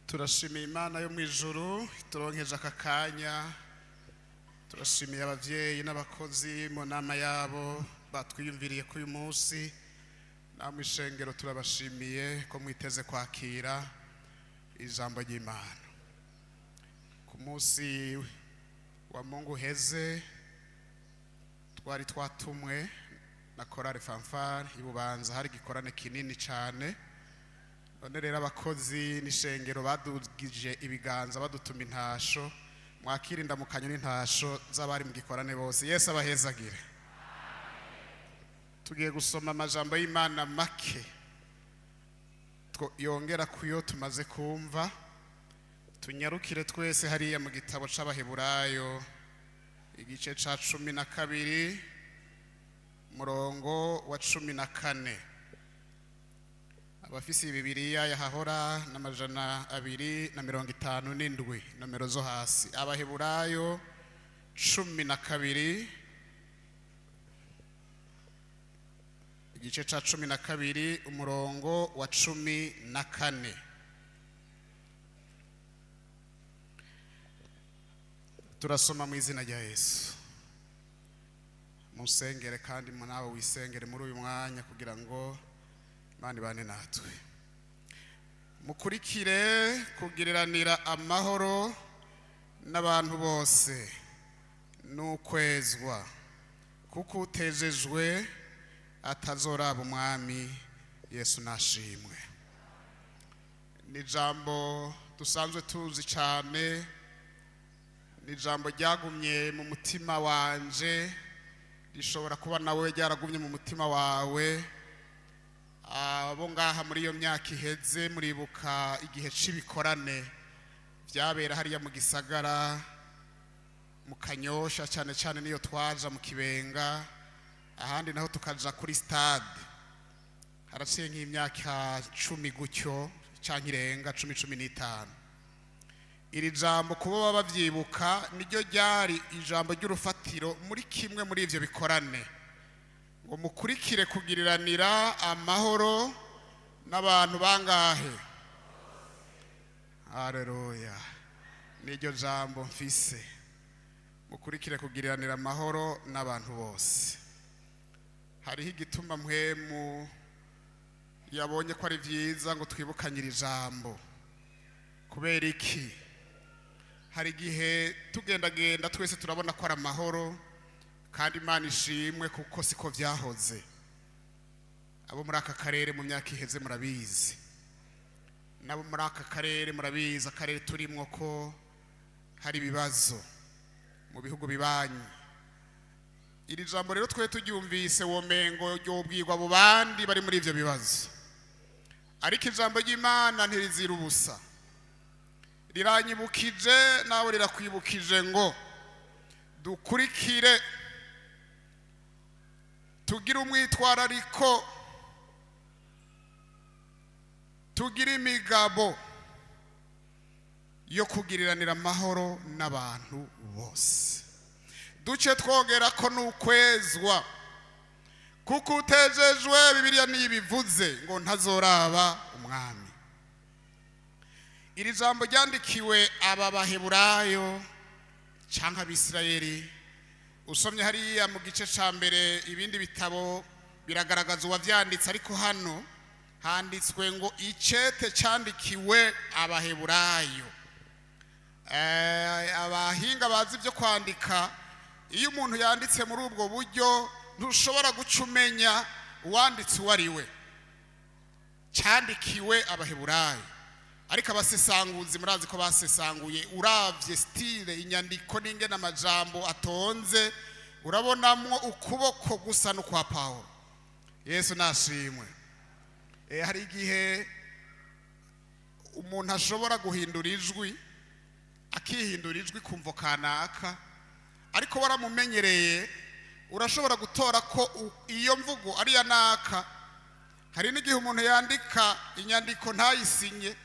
Turashimiye Imana yo mu ijuru ituronkeje aka kanya. Turashimiye abavyeyi n'abakozi mu nama yabo batwiyumviriye ko uyu munsi. Namwe ishengero, turabashimiye ko mwiteze kwakira ijambo ry'Imana. Ku munsi wa Mungu uheze twari twatumwe na korale fanfare ibubanza, hari igikorane kinini cyane. None rero abakozi n'ishengero badugije ibiganza badutuma intasho. Mwakira indamukanyo n'intasho z'abari mu gikorane bose. Yesu abahezagire. Tugiye gusoma amajambo y'Imana make yongera kuyo tumaze kumva. Tunyarukire twese hariya mu gitabo c'Abaheburayo, igice ca 12, murongo wa 14. Abafise Bibiliya yahahora n'257, nomero zo hasi. Abaheburayo 12, igice ca 12, umurongo wa 14. Turasoma mu izina rya Yesu. Musengere kandi nawe wisengere muri uyu mwanya kugira ngo Imana ibane natwe. Mukurikire kugiriranira amahoro n'abantu bose n'ukwezwa, kuko utejejwe atazoraba Umwami. Yesu nashimwe. Ni ijambo dusanzwe tuzi cyane, ni ijambo ryagumye mu mutima wanje, rishobora kuba nawe ryaragumye mu mutima wawe. Abo ngaha muri iyo myaka iheze muribuka igihe c'ibikorane byabera hariya mu gisagara mu Kanyosha, cyane cyane niyo twaja mu Kibenga, ahandi naho tukaja kuri stade. Haraciye nk'imyaka 10 gutyo canke irenga 10, 15. Iri jambo kuba baba bavyibuka niryo ryari ijambo ry'urufatiro muri kimwe muri ivyo bikorane, ngo mukurikire kugiriranira amahoro n'abantu bangahe? Haleluya! Niryo jambo mfise: mukurikire kugiriranira amahoro n'abantu bose. Hariho igituma Mpwemu yabonye ko ari vyiza ngo twibukanyire ijambo. Kubera iki? Hari igihe tugendagenda twese turabona ko ari amahoro, kandi Imana ishimwe kuko siko vyahoze. Abo muri aka karere mu myaka iheze murabizi, nabo muri aka karere murabizi, akarere turimwo ko hari ibibazo mu bihugu bibanyi. Iri jambo rero twe turyumvise womengo ryobwirwa abo bandi bari muri ivyo bibazo, ariko ijambo ry'Imana ntirizira ubusa. Riranyibukije nawe rirakwibukije ngo dukurikire, tugire umwitwarariko, tugire imigabo yo kugiriranira amahoro n'abantu bose. Duce twongera ko n'ukwezwa, kuko utejejwe, Bibiliya niyo ibivuze, ngo ntazoraba Umwami. Iri jambo ryandikiwe aba Baheburayo canke Abisirayeli. Usomye hariya mu gice ca mbere, ibindi bitabo biragaragaza uwavyanditse, ariko hano handitswe ngo icete candikiwe Abaheburayo. Abahinga bazi ibyo kwandika, iyo umuntu yanditse muri ubwo buryo ntushobora guca umenya uwanditse uwo ari we. Cyandikiwe Abaheburayo, ariko abasesanguzi murazi ko basesanguye, uravye style inyandiko n'ingene amajambo atonze, urabonamwo ukuboko gusa n'ukwa Pawulo. Yesu nashimwe. Hari igihe umuntu ashobora guhindura ijwi, akihindura ijwi kumvo kanaka, ariko waramumenyereye urashobora gutora ko iyo mvugo ari iya naka. Hari n'igihe umuntu yandika inyandiko ntayisinye,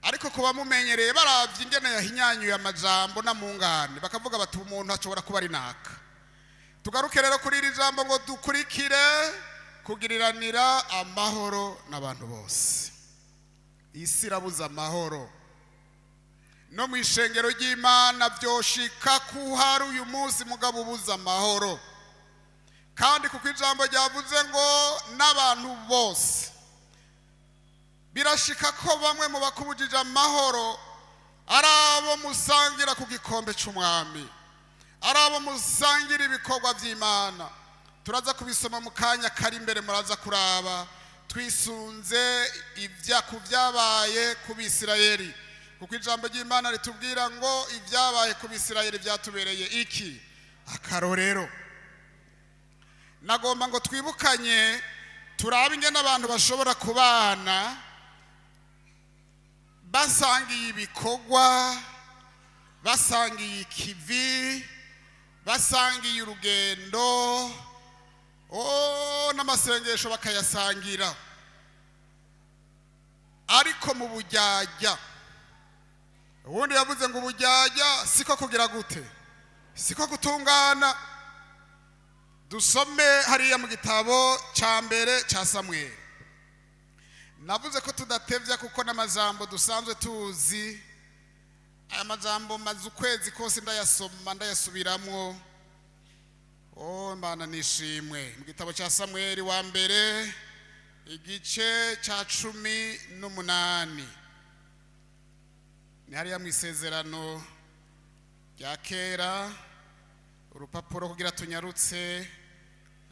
ariko ku bamumenyereye baravye ingene yahinyanyuye amajambo n'amungane, bakavuga bati umuntu ashobora kuba ari naka. Tugaruke rero kuri iri jambo ngo dukurikire kugiriranira amahoro n'abantu bose. Isi irabuze amahoro. No mu ishengero ry'Imana byoshika ko hari uyu munsi mugabo ubuza amahoro, kandi kuko ijambo ryavuze ngo n'abantu bose, birashika ko bamwe mu bakubujije amahoro ari abo musangira ku gikombe cy'umwami, ari abo musangira ibikorwa by'Imana. Turaza kubisoma mu kanya kari imbere, muraza kuraba twisunze ibya ku byabaye ku Bisirayeli, kuko ijambo ry'Imana ritubwira ngo ibyabaye ku Bisirayeli byatubereye iki? Akarorero. Nagomba ngo twibukanye, turabe ingene abantu bashobora kubana basangiye ibikorwa, basangiye ikivi, basangiye urugendo, n'amasengesho bakayasangira, ariko mu bujyajya. Ubundi yavuze ngo ubujyajya siko kugira gute? Siko gutungana. Dusome hariya mu gitabo cya mbere cya Samweli. Navuze ko tudatevya kuko n'amajambo dusanzwe tuzi. Aya majambo maze ukwezi kose ndayasoma, ndayasubiramwo. Imana nishimwe. Mu gitabo cya Samweli wa mbere, igice cya 18, ni hariya mu Isezerano rya Kera, urupapuro kugira tunyarutse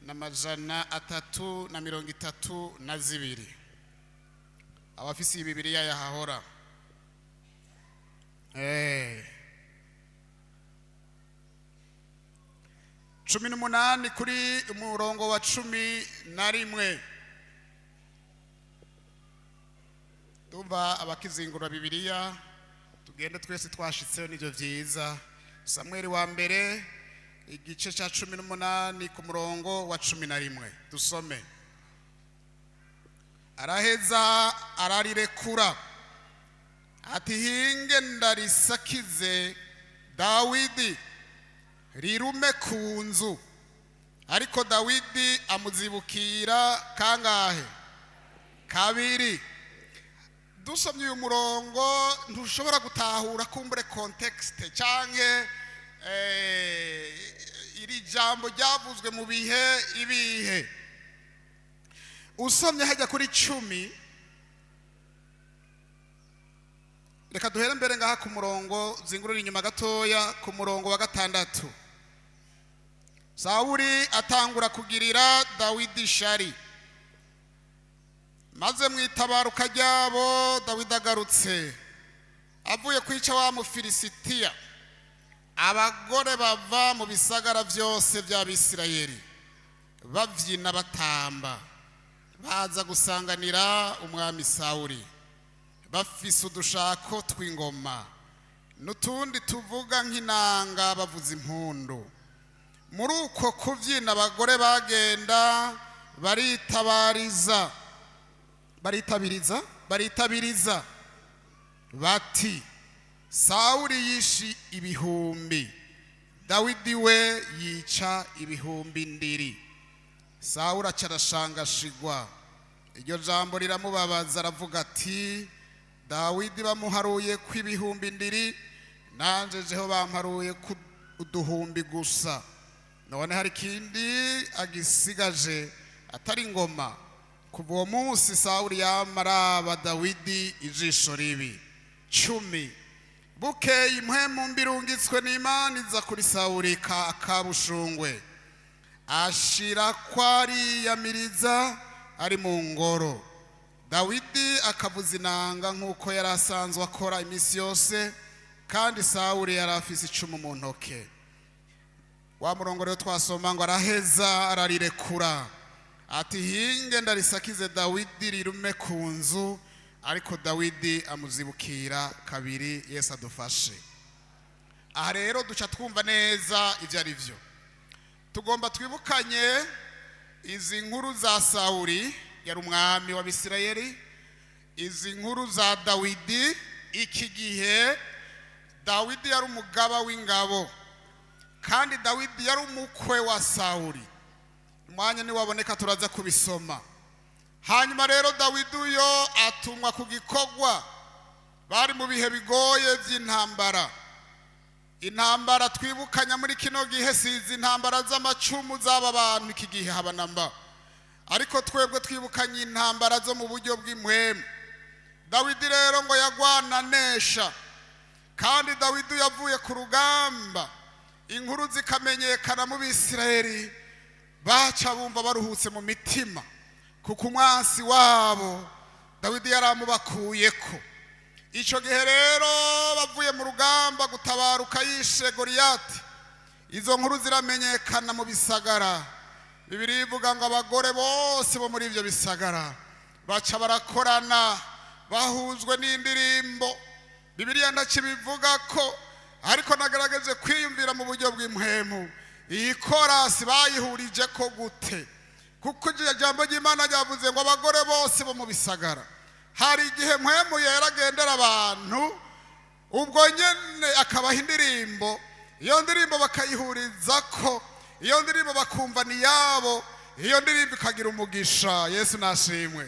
n'332. Abafisi Bibiliya yahahora. 18 kuri umurongo wa 11. Ndumva abakizingura Bibiliya, tugende twese twashitseyo, nivyo vyiza. Samweli wa mbere, igice cya 18, ku murongo wa 11, dusome. Araheza ararirekura ati: "Hinge ndarisakize Dawidi rirume ku nzu." Ariko Dawidi amuzibukira kangahe? Kabiri. Dusomye uyu murongo ntushobora gutahura kumbure contexte canke iri jambo ryavuzwe mu bihe ibihe. Usomye hajya kuri 10, reka duhere mbere ngaha ku murongo, zingurura inyuma gatoya ku murongo wa 6. Sawuli atangura kugirira Dawidi ishari, maze mu itabaruka ryabo Dawidi agarutse avuye kwica wa Mufilisitiya, abagore bava mu bisagara byose by'Abisirayeli babyina batamba, baza gusanganira umwami Sawuli bafise udushako tw'ingoma n'utundi tuvuga nk'inanga, bavuza impundu. Muri uko kubyina abagore bagenda baritabariza, baritabiriza, baritabiriza bati: "Sawuli yishe ibihumbi, Dawidi we yica ibihumbi ndiri." Sawuli aca arashangashigwa, iryo jambo riramubabaza, aravuga ati: "Dawidi bamuharuye ku ibihumbi ndiri, nanje jeho bamparuye ku uduhumbi gusa. None hari ikindi agisigaje atari ingoma?" Kuva uwo munsi Sawuli yama araba Dawidi ijisho ribi. 10. Bukeye impwemu mbi irungitswe n'Imana iza kuri Sawuli kabushungwe, ashira ko ariyamiriza ari mu ngoro. Dawidi akavuza inanga nk'uko yari asanzwe akora iminsi yose, kandi Sawuli yari afise icumu mu ntoke. Wa murongo rero twasoma ngo araheza ararirekura ati: "Hinge ndarisakize Dawidi rirume ku nzu." Ariko Dawidi amuzibukira kabiri. Yesu adufashe. Aha rero duca twumva neza ibyo ari byo. Tugomba twibukanye izi nkuru za Sawuli, yari umwami w'Abisirayeli, izi nkuru za Dawidi. Iki gihe Dawidi yari umugaba w'ingabo, kandi Dawidi yari umukwe wa Sawuli. Umwanya niwaboneka turaza kubisoma. Hanyuma rero Dawidi uyo atumwa ku gikorwa. Bari mu bihe bigoye by'intambara. Intambara twibukanya muri kino gihe sizi intambara z'amacumu z'aba bantu iki gihe habanamba, ariko twebwe twibukanye intambara zo mu buryo bw'impwemu. Dawidi rero ngo yagwana nesha, kandi Dawidi yavuye ku rugamba inkuru zikamenyekana mu Bisirayeli, baca bumva baruhutse mu mitima, kuko umwansi wabo Dawidi yaramubakuyeko. Icyo gihe rero bavuye mu rugamba gutabaruka yishe Goliyati, izo nkuru ziramenyekana mu bisagara. Bibiliya ivuga ngo abagore bose bo muri ibyo bisagara baca barakorana bahujwe n'indirimbo. Bibiliya ntakibivuga ko, ariko nagerageje kwiyumvira mu buryo bw'impwemu iyi korasi bayihurije ko gute, kuko ijambo ry'Imana ryavuze ngo abagore bose bo mu bisagara. Hari igihe mpwemu yera agendera abantu, ubwo nyene akabaha indirimbo, iyo ndirimbo bakayihuriza ko, iyo ndirimbo bakumva ni yabo, iyo ndirimbo ikagira umugisha. Yesu nashimwe.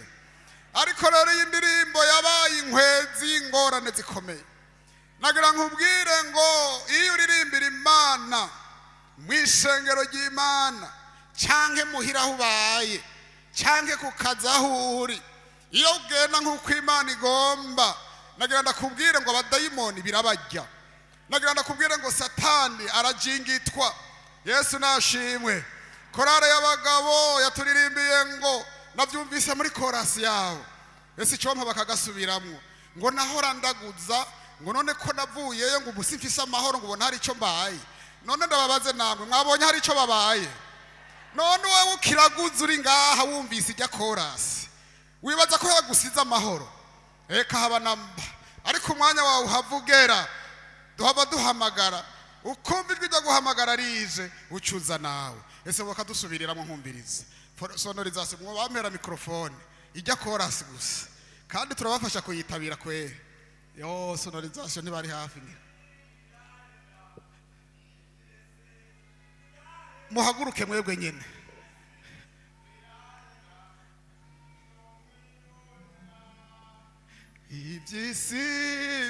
Ariko rero iyi ndirimbo yabaye inkwezi y'ingorane zikomeye. Nagira nkubwire ngo iyo uririmbira Imana mu ishengero ry'Imana, canke muhira aho ubaye, canke ku kazi aho uri, iyo ugenda nk'uko Imana igomba, nagira ndakubwire ngo abadayimoni birabarya. Nagira ndakubwire ngo Satani arajingitwa. Yesu nashimwe. Korale y'abagabo yaturirimbiye ngo nabyumvise muri korasi yabo, ese icompa bakagasubiramwo ngo nahora ndaguza, ngo none ko navuyeyo ngo ubu simfise amahoro, ngo ubona hari icyo mbaye. None ndababaze namwe, mwabonye hari icyo babaye? None wowe ukiraguza uri ngaha wumvise ijya korasi, wibaza ko yagusize amahoro? Reka haba namba. Ariko umwanya wawe uhavugera, duhava duhamagara, ukumva ijwi ryo guhamagara rije, ucuza nawe. Ese bakadusubiriramo nkumbiriza sonorisation, mwo bamera mikrofone ijya korasi gusa, kandi turabafasha kuyitabira kweri. Yo sonorisation ntibari hafi ngira. Muhaguruke mwebwe nyene. Iby'isi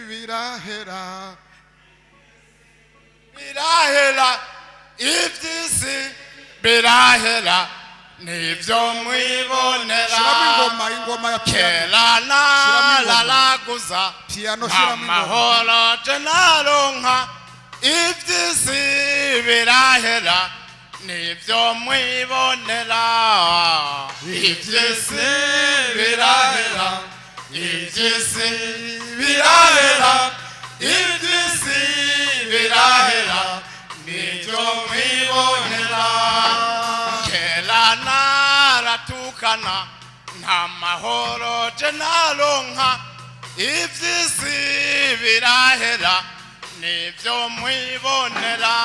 birahera, birahera, iby'isi birahera, nibyo mwibonera. Shiramo ingoma, ingoma ya piano. Kera Shiramo ingoma. nararaguza Piano, shiramo ingoma. amahoro je naronka, iby'isi birahera, nibyo mwibonera. Iby'isi birahera, iby'isi birahera, iby'isi birahera, nibyo mwibonera. Kera naratukana nta mahoro je naronka, iby'isi birahera, nibyo mwibonera.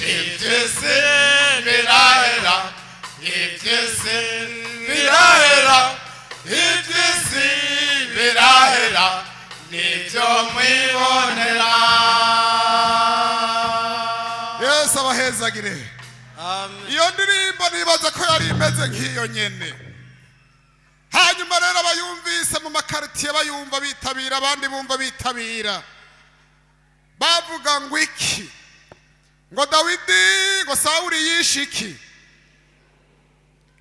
Iby'isi birahera, iby'isi birahera, iby'isi birahera, nibyo mwibonera. Yesu abahezagire. Iyo ndirimbo nibaza ko yari imeze nk'iyo nyene. Hanyuma rero abayumvise mu makaritiye bayumva bitabira, abandi bumva bitabira, bavuga ngo iki? Ngo Dawidi, ngo Sawuli yishe iki?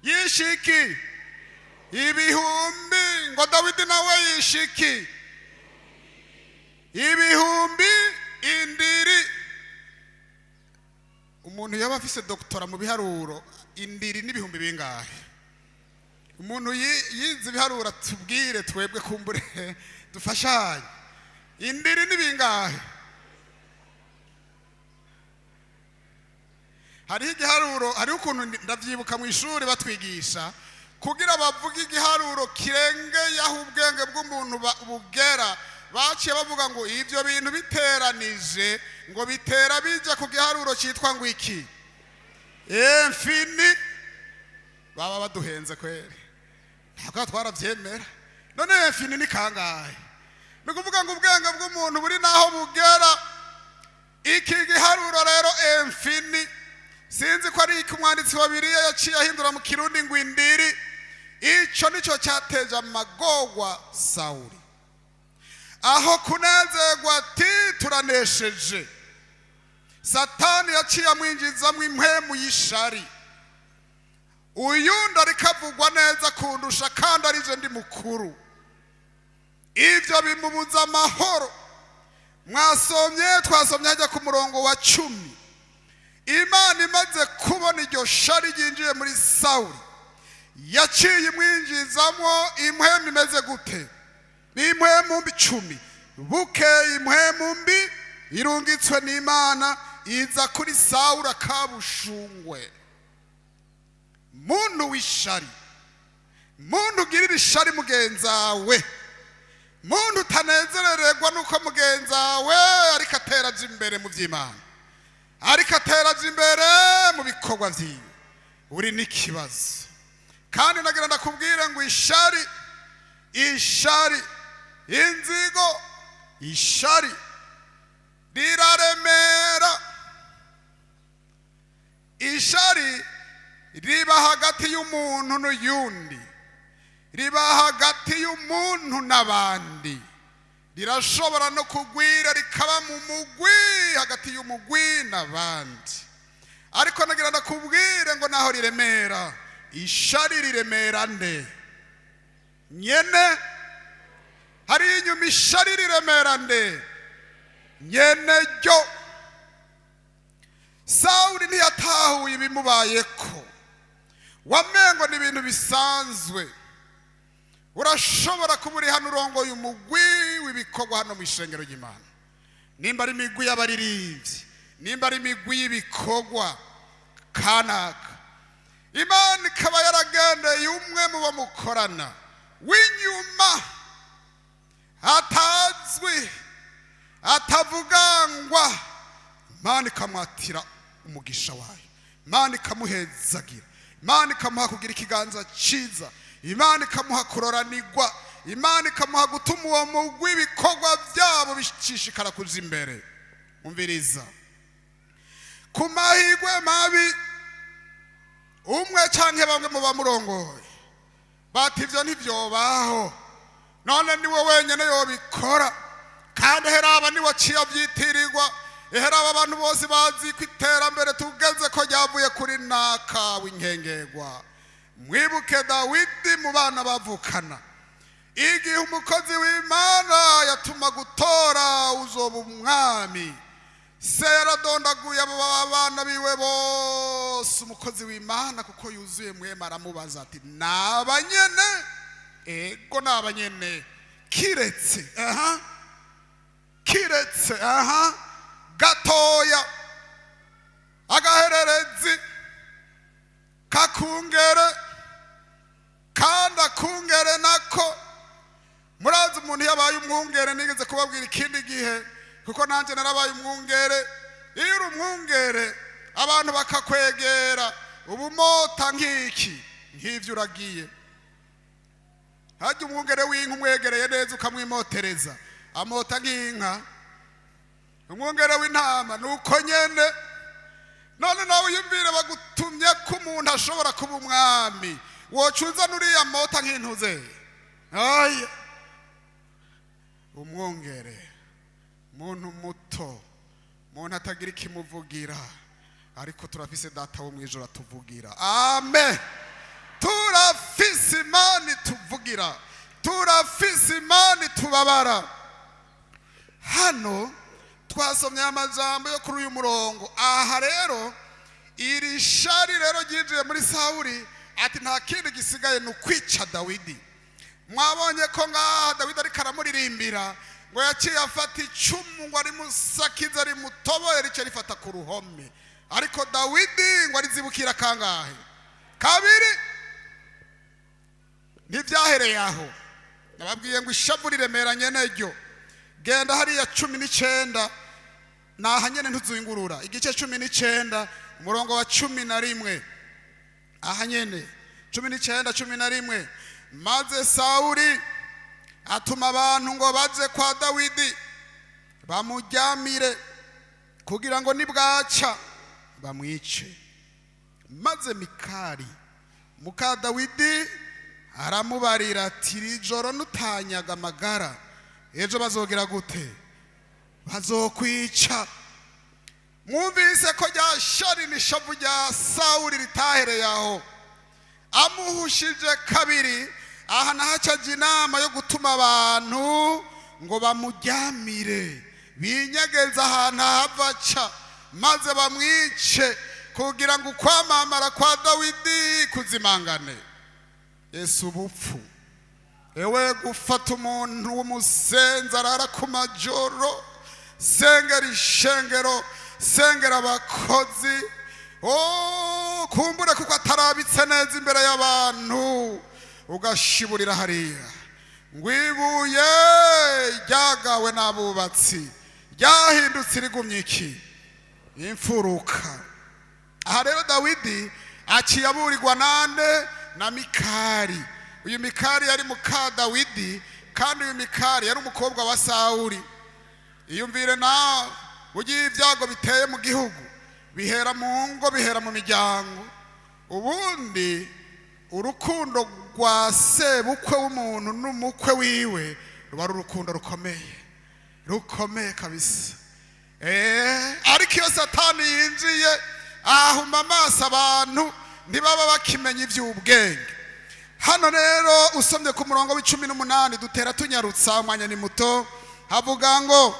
Yishe iki? Ibihumbi. Ngo Dawidi nawe yishe iki? Ibihumbi indiri. Umuntu yaba afise doktora mu biharuro, indiri n'ibihumbi bingahe? Umuntu yize ibiharuro atubwire twebwe kumbure dufashanye. Indiri ni bingahe? Hariho igiharuro, hariho ukuntu ndavyibuka mu ishuri batwigisha kugira bavuge igiharuro kirengeye aho ubwenge bw'umuntu bugera, baciye bavuga ngo ivyo bintu biteranije ngo bitera bija ku giharuro citwa ngo iki? Infini. Baba baduhenze kweri, ntabwo twaravyemera. None infini ni kangahe? Ni ukuvuga ngo ubwenge bw'umuntu buri naho bugera. Iki giharuro rero infini, sinzi ko ari iki umwanditsi wa Bibiliya yaciye ahindura mu Kirundi ngo indiri. Ico nico cyateje amagorwa Sawuli. Aho kunezerwa ati turanesheje, Satani yaciye amwinjizamo impwemu y'ishari. Uyundi ariko avugwa neza kundusha kandi arije ndi mukuru. Ibyo bimubuza amahoro. Mwasomye, twasomye hajya ku murongo wa 10. Imana imaze kubona iryo shari ryinjiye muri Sawuli, yaciye imwinjizamo impwemu imeze gute? Ni impwemu mbi 10. Bukeye impwemu mbi irungitswe n'Imana iza kuri Sawuli akabushungwe. Muntu w'ishari, muntu ugirira ishari mugenzawe, muntu utanezerererwa nuko mugenzawe ariko ateraje imbere mu by'Imana, ariko ateraje imbere mu bikorwa vyiwe, uri n'ikibazo. Kandi nagira ndakubwire ngo ishari, ishari, inzigo, ishari riraremera. Ishari riba hagati y'umuntu n'uyundi, riba hagati y'umuntu n'abandi, rirashobora no kugwira rikaba mu mugwi, hagati y'umugwi n'abandi. Ariko nagira ndakubwire ngo naho riremera, ishari riremera nde? Nyene. Hari inyuma ishari riremera nde? Nyene ryo. Sawuli ntiyatahuye ibimubayeko, wamengo ni ibintu bisanzwe. Urashobora kuba uri hano urongoye umugwi w'ibikorwa hano mu ishengero ry'Imana, nimba ari imigwi y'abaririmbyi, nimba ari imigwi y'ibikorwa kanaka, Imana ikaba yaragendeye umwe mu bo mukorana w'inyuma atazwi, atavugangwa, Imana ikamwatira umugisha wayo, Imana ikamuhezagira, Imana ikamuha kugira ikiganza cyiza, Imana ikamuha kuroranirwa, Imana ikamuha gutuma uwo mugwi ibikorwa byabo bishishikara kuja imbere. Umviriza, ku mahirwe mabi umwe canke bamwe mu bamurongoye bati ivyo ntivyobaho, none niwe wenyene yobikora, kandi heraba niwe aciye avyitirirwa, heraba abantu bose bazi ko iterambere tugeze ko ryavuye kuri naka w'inkengerwa. Mwibuke Dawidi mu bana bavukana, igihe umukozi w'Imana yatuma gutora uzoba umwami, se yaradondaguye abo bana biwe bose. Umukozi w'Imana kuko yuzuye mwema aramubaza ati nabanyene? Ego nabanyene, kiretse aha, kiretse aha gatoya agahererezi kakungere, kandi akungere nako. Murazi umuntu yabaye umwungere, nigeze kubabwira ikindi gihe kuko nanje narabaye umwungere. Iyo uri umwungere abantu bakakwegera ubumota nk'iki nk'ivyo uragiye. Hajya umwungere w'inka umwegereye neza ukamwimotereza amota nk'inka. Umwungere w'intama nuko nyene. None nawe uyumvire bagutumye ko umuntu ashobora kuba umwami, wocuza nuriya mota nk'intuze. Aya umwungere, muntu muto, muntu atagira ikimuvugira, ariko turafise data wo mwijoro atuvugira. Amen. Turafise Imana ituvugira, turafise Imana itubabara. Hano twasomye amajambo yo kuri uyu murongo. Aha rero iri shari rero ryinjiye muri Sawuli, ati nta kindi gisigaye ni ukwica Dawidi. Mwabonye ko ngaha Dawidi ariko aramuririmbira ngo yaciye afata icumu ngo arimusakize rimutoboye rice rifata ku ruhome, ariko Dawidi ngo arizibukira kangahe? Kabiri. Ntibyahereye aho, nababwiye ngo ishavu riremera nyene ryo. Genda hariya 19, naha nyene ntuzingurura, igice 19 umurongo wa 11, aha nyene 19 11. Maze Sawuli atuma abantu ngo baze kwa Dawidi bamuryamire kugira ngo nibwaca bamwice. Maze Mikali muka Dawidi aramubarira ati iri joro nutanyaga amagara Ejo bazogera gute? Bazokwica. Mwumvise ko rya shari n'ishavu rya Sawuli ritahereye aho, amuhushije kabiri. Aha naho acaja inama yo gutuma abantu ngo bamuryamire, binyegeze ahantu ahava aca, maze bamwice, kugira ngo ukwamamara kwa Dawidi kuzimangane. Yesu, ubupfu! Ewe, gufata umuntu w'umusenzi arara ku majoro, sengera ishengero, sengera abakozi, oh, kumbure kuko atarabitse neza imbere y'abantu, ugashiburira hariya ngo ibuye ryagawe n'abubatsi ryahindutse irigumye iki? Imfuruka. Aha rero Dawidi aciye aburirwa nande? Na Mikari. Uyu Mikari yari muka Dawidi, kandi uyu Mikari yari umukobwa wa Sawuli. Iyumvire nawe, ugiye ibyago biteye mu gihugu bihera mu ngo, bihera mu miryango. Ubundi urukundo rwa sebukwe w'umuntu n'umukwe wiwe ruba ari urukundo rukomeye, rukomeye kabisa. Ariko iyo Satani yinjiye ahuma amaso abantu, ntibaba bakimenya iby'ubwenge. Hano rero usomye ku murongo wa 18, dutera tunyarutsa, umwanya ni muto, havuga ngo: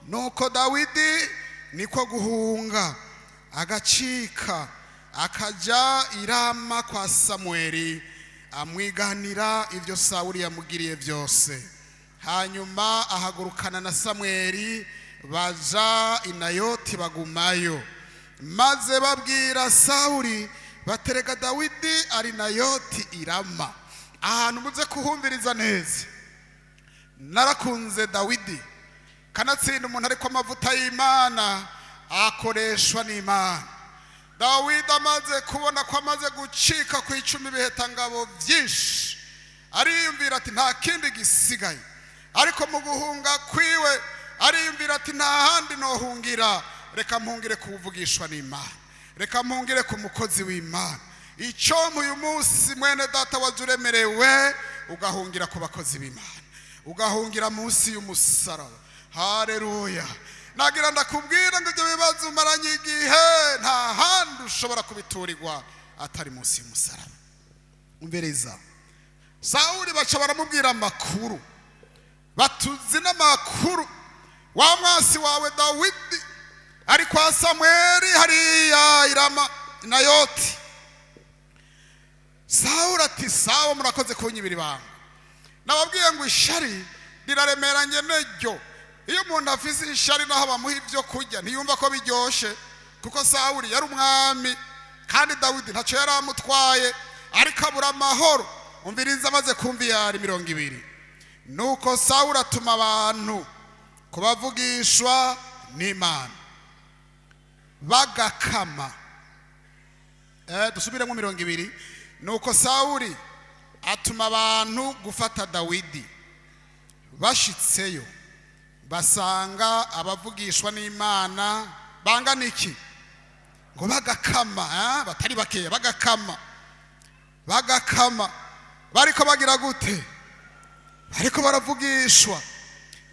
"Nuko Dawidi niko guhunga, agacika, akajya i Rama kwa Samweli, amwiganira ibyo Sawuli yamugiriye byose. Hanyuma ahagurukana na Samweli, baja i Nayoti, bagumayo. Maze babwira Sawuli baterega Dawidi ari Nayoti i Rama." Ahantu muze kuhumviriza neza. Narakunze Dawidi. Kanatsinda umuntu ariko amavuta y'Imana, akoreshwa n'Imana. Dawidi amaze kubona ko amaze gucika ku icumi ibihetangabo byinshi, ariyumvira ati: "Nta kindi gisigaye." Ariko mu guhunga kwiwe ariyumvira ati: "Nta handi nohungira, reka mpungire kuwuvugishwa n'Imana, reka mpungire ku mukozi w'Imana." Icyo uyu munsi, mwene data, waje uremerewe, ugahungira ku bakozi b'Imana, ugahungira munsi y'umusaraba. Haleluya! Nagira ndakubwira ngo ibyo bibazo umaranye igihe, nta handi ushobora kubiturirwa atari munsi y'umusaraba. Umviriza, Sawuli baca baramubwira amakuru, batuzi n'amakuru: wa mwasi wawe Dawidi ari kwa Samweli hariya i Rama, Nayoti. Sawuli ati: "Sawa, murakoze kunyibira ibanga." Nababwiye ngo ishari riraremeranye neryo. Iyo umuntu afise ishari, naho bamuha ibyo kurya ntiyumva ko biryoshe, kuko Sawuli yari umwami kandi Dawidi ntacyo yari amutwaye, ariko abura amahoro. Umviriza, amaze kumva iyari 20: "Nuko Sawuli atuma abantu kubavugishwa n'Imana bagakama." Dusubiremo 20: "Nuko Sawuli atuma abantu gufata Dawidi. Bashitseyo basanga abavugishwa n'Imana bangana iki?" Ngo bagakama, batari bakeya, bagakama, bagakama. Bariko bagira gute? Bariko baravugishwa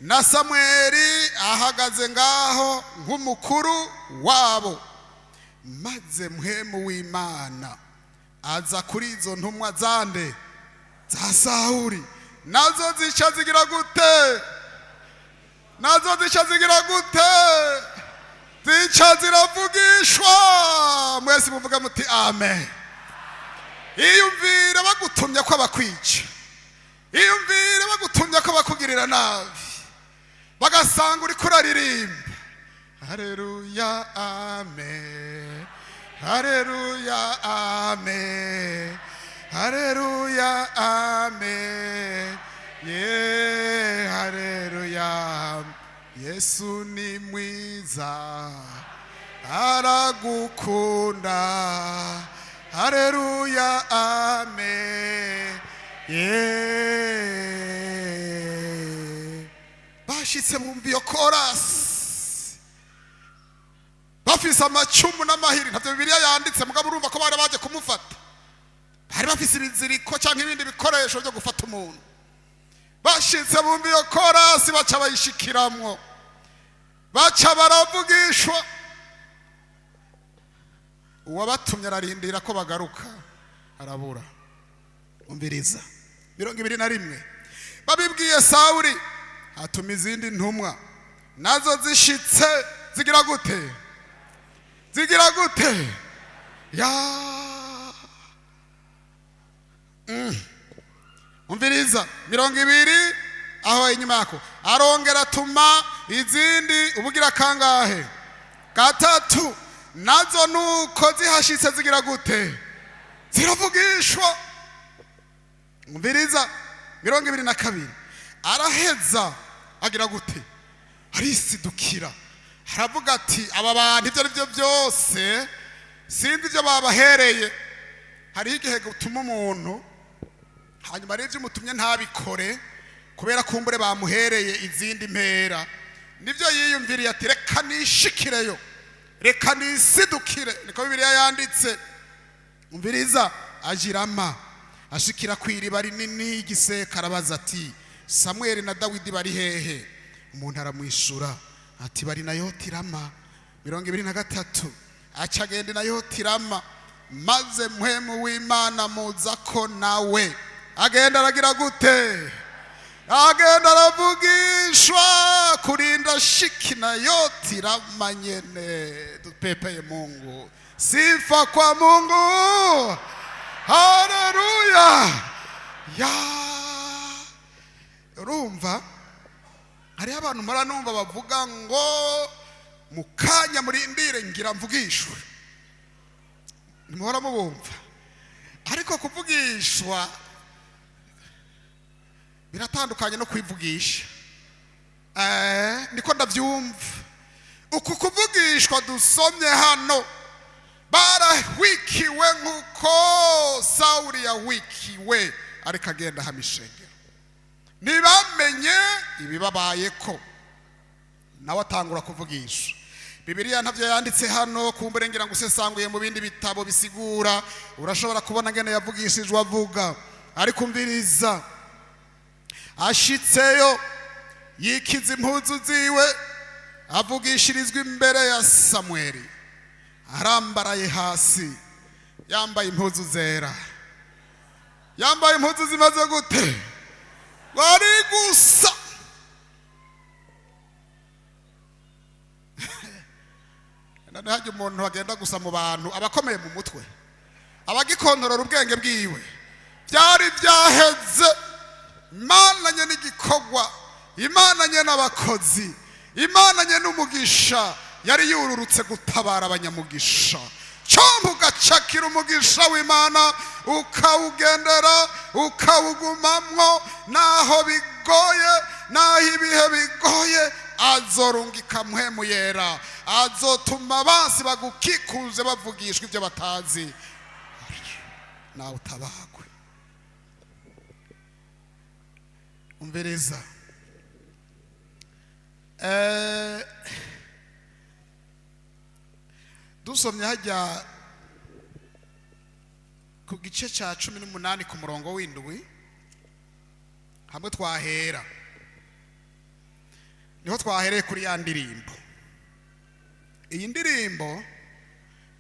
na Samweli ahagaze ngaho nk'umukuru wabo. Maze mpwemu w'Imana aza kuri izo ntumwa zande? Za Sawuli. Nazo zica zigira gute? Nazo zica zigira gute? Zica ziravugishwa." Mwese muvuga muti: "Amen." Iyumvire bagutumye ko bakwica, iyumvire bagutumye ko bakugirira nabi, bagasanga uri kuraririmba: "Haleluya, amen, haleluya, amen, haleluya, amen, ye haleluya, Yesu ni mwiza, aragukunda, haleluya, amen, ye." Bashitse bumva iyo korasi, bafise amacumu n'amahiri. Ntabyo Bibiliya yanditse, mugabo urumva ko bari baje kumufata, bari bafise ibiziriko cyangwa ibindi bikoresho byo gufata umuntu. Bashitse bumva iyo korasi, baca bayishikiramwo, baca baravugishwa. Uwabatumye ararindira ko bagaruka, arabura. Umviriza, 21: babibwiye Sawuri, atuma izindi ntumwa. Nazo zishitse zigira gute? Zigira gute? Ya. Umviriza, 20 aho inyuma yako: arongera atuma izindi ubugira kangahe? Gatatu. Nazo nuko zihashitse zigira gute? Ziravugishwa. Umviriza, 22: araheza agira gute? Arisidukira, aravuga ati: "Aba bantu ibyo ari byo byose sinzi ibyo babahereye." Hariho igihe gutuma umuntu, hanyuma rero ibyo umutumye ntabikore kubera kumbure bamuhereye izindi mpera. Nibyo yiyumviriye, ati: "Reka nishikireyo, reka nisidukire." Niko Bibiliya yanditse. Umviriza, ajirama ashikira ku iriba rinini igiseka, arabaza ati: "Samweli na Dawidi bari hehe?" Umuntu aramwishura ati: "Bari Nayoti Rama." 23: aca agenda Nayoti Rama, maze Mpwemu w'Imana muza ko nawe agenda aragira gute? Agenda aravugishwa kurinda shiki Nayoti Rama nyene. Dupepeye Mungu, sifa kwa Mungu, haleluya! Ya, urumva hariho abantu mpora numva bavuga ngo: "Mu kanya murindire, ngira mvugishwe." Ntimuhora mubumva? Ariko kuvugishwa biratandukanye no kwivugisha. Niko ndabyumva. Uku kuvugishwa dusomye hano, barahwikiwe nk'uko Sawuri yahwikiwe, ariko agenda ahama ishengero. Ntibamenye ibibabaye ko nawe atangura kuvugisha. Bibiliya ntabyo yanditse hano, kumbure ngira ngo usesanguye mu bindi bitabo bisigura urashobora kubona ngene yavugishijwe avuga. Ariko umviriza, ashitseyo yikiza impuzu ziwe, avugishirizwa imbere ya Samweli arambaraye hasi, yambaye impuzu zera, yambaye impuzu zimaze gute? Bari gusa. None hajya umuntu agenda gusa mu bantu, abakomeye mu mutwe, abagikontorora ubwenge bwiwe? Byari byaheze. Imana nye n'igikorwa, Imana nye n'abakozi, Imana nye n'umugisha yari yururutse gutabara abanyamugisha. Cyangwa ugacakira umugisha w'Imana, ukawugendera, ukawugumamwo naho bigoye, naho ibihe bigoye. Azorungika Mpwemu Yera, azotuma abansi bagukikuze bavugishwa ibyo batazi, nawe utabagwe. Umviriza, dusomye hajya ku gice cya 18 ku murongo w'indwi, hamwe twahera, niho twahereye kuri ya ndirimbo. Iyi ndirimbo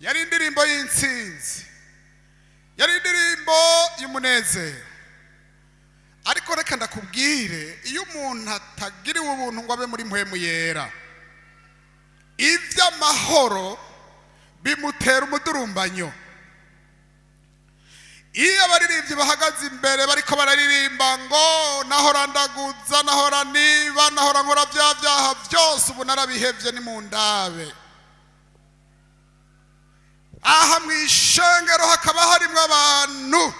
yari indirimbo y'intsinzi, yari indirimbo y'umunezero. Ariko reka ndakubwire, iyo umuntu atagiriwe ubuntu ngo abe muri Mpwemu Yera, iby'amahoro bimutera umudurumbanyo. Iyo abaririmbyi bahagaze imbere bariko bararirimba ngo: "Nahora ndaguza, nahora niba, nahora nkora bya byaha byose, ubu narabihevye, ni mu ndabe," aha mu ishengero hakaba harimwo abantu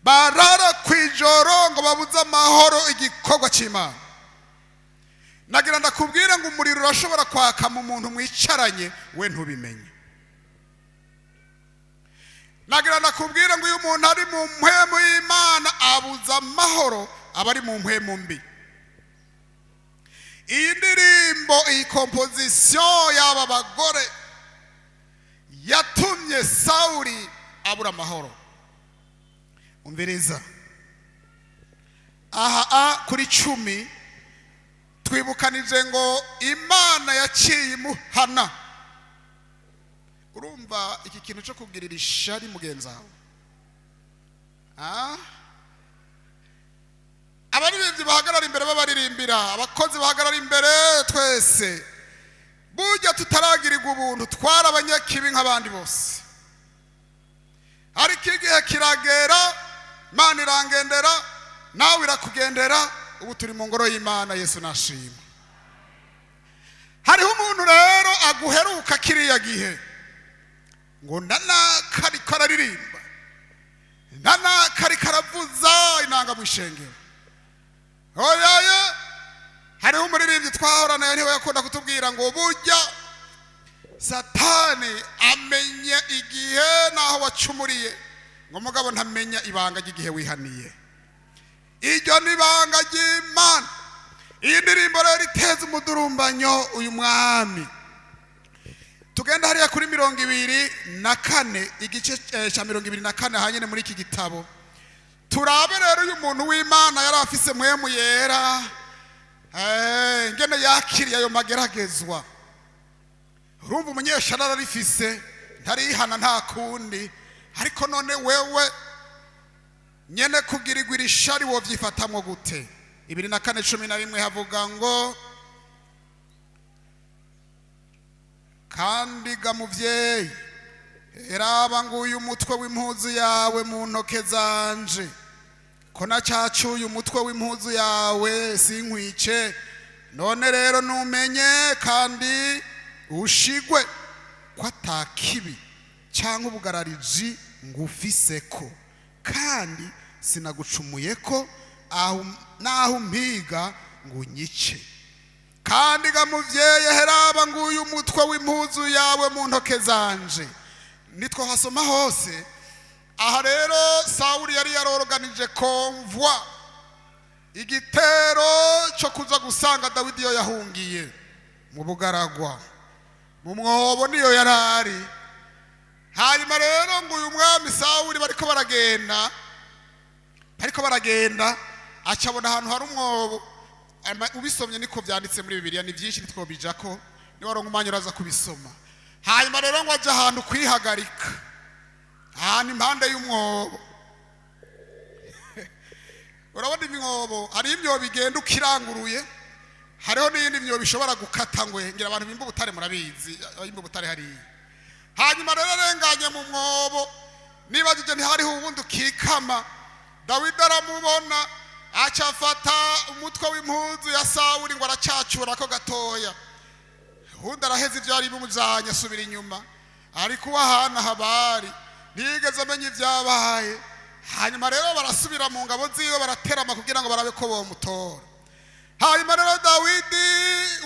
barara ku ijoro ngo babuze amahoro igikorwa cy'Imana, nagira ndakubwira ngo umuriro urashobora kwaka mu muntu mwicaranye, we ntubimenye. Nagira ndakubwira ngo iyo umuntu ari mu mpwemu y'Imana abuza amahoro aba ari mu mpwemu mbi. Iyi ndirimbo, iyi composition y'aba bagore yatumye Sawuri abura amahoro. Umviriza. Aha a kuri 10 twibukanije ngo Imana yaciye imuhana. Urumva iki kintu cyo kugirira ishari mugenzi wawe. Abaririmbyi bahagarara imbere babaririmbira, abakozi bahagarara imbere, twese burya tutaragirirwa ubuntu twari abanyakibi nk'abandi bose. Ariko igihe kiragera, Imana irangendera, nawe irakugendera, ubu turi mu ngoro y'Imana. Yesu nashima. Hariho umuntu rero aguheruka kiriya gihe ngo nanaka ariko araririmba, nanaka ariko aravuza inanga mu ishengero. Oyaye, hariho umuririmbyi twahorana niwe yakunda kutubwira ngo burya Satani amenya igihe naho wacumuriye, ngo mugabo ntamenya ibanga ry'igihe wihaniye. Iryo ni ibanga ry'Imana. Iyi ndirimbo rero iteza umudurumbanyo uyu mwami. Tugenda hariya kuri 24, igice cya 24 hanyine muri iki gitabo. Turabe rero uyu muntu w'Imana yari afise Mpwemu Yera, ngene yakiriye ayo mageragezwa. Urumva umunyeshari ararifise, ntarihana nta kundi, ariko none wewe nyene kugirirwa irishari wovyifatamwo gute? 24:11 havuga ngo kandi ga muvyeyi, eraba nguyu umutwe w'impuzu yawe mu ntoke zanje, ko nacacuye umutwe w'impuzu yawe sinkwice. None rero numenye kandi ushigwe ko atakibi cyangwa ubugarariji ngufiseko, kandi sinagucumuyeko naho umpiga ngo unyice. Kandi ga muvyeyi, heraba nguyu umutwe w'impuzu yawe mu ntoke zanje. Nitwo hasoma hose. Aha rero Sawuli yari yaroroganije convoi, igitero cyo kuza gusanga Dawidi iyo yahungiye mu bugaragwa, mu mwobo niyo yarari. Hanyuma rero ngo uyu mwami Sawuli bariko baragenda, acabona ahantu hari umwobo. Ubisomye niko byanditse muri Bibiliya, ni byinshi nitwobijako, ni waronka umwanya uraza kubisoma. Hanyuma rero ngo aje ahantu kwihagarika, ahantu impande y'umwobo. Urabona imyobo, hari imyobo igenda ukiranguruye, hariho n'iyindi myobo ishobora gukata ngwe, ngira abantu bimba ubutare murabizi, abimba ubutare hariya. Hanyuma rero arenganye mu mwobo, nibajije ntihariho ubundi ukikama. Dawidi aramubona, aca afata umutwe w'impuzu ya Sawuli ngo aracacura ko gatoya. Ubundi araheza ibyo yari bimujanye asubira inyuma, ariko uwahana habari ntiyigeze amenya ibyabaye. Hanyuma rero barasubira mu ngabo ziwe, baraterama kugira ngo barabe ko bomutora. Hanyuma rero Dawidi,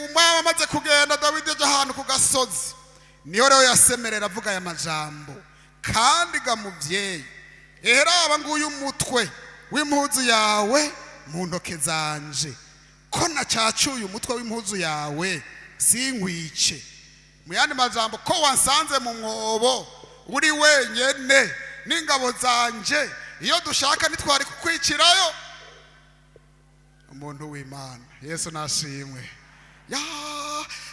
umwami amaze kugenda, Dawidi aja ahantu ku gasozi, niyo rero yasemerera avuga aya majambo: kandi ga muvyeyi, eraba nguyu umutwe w'impuzu yawe mu ntoke zanje, ko nacacuye umutwe w'impuzu yawe sinkwice. Mu yandi majambo, ko wansanze mu mwobo uri wenyene n'ingabo zanje, iyo dushaka ntitwari kukwicirayo. Umuntu w'Imana, Yesu nashimwe. Ya,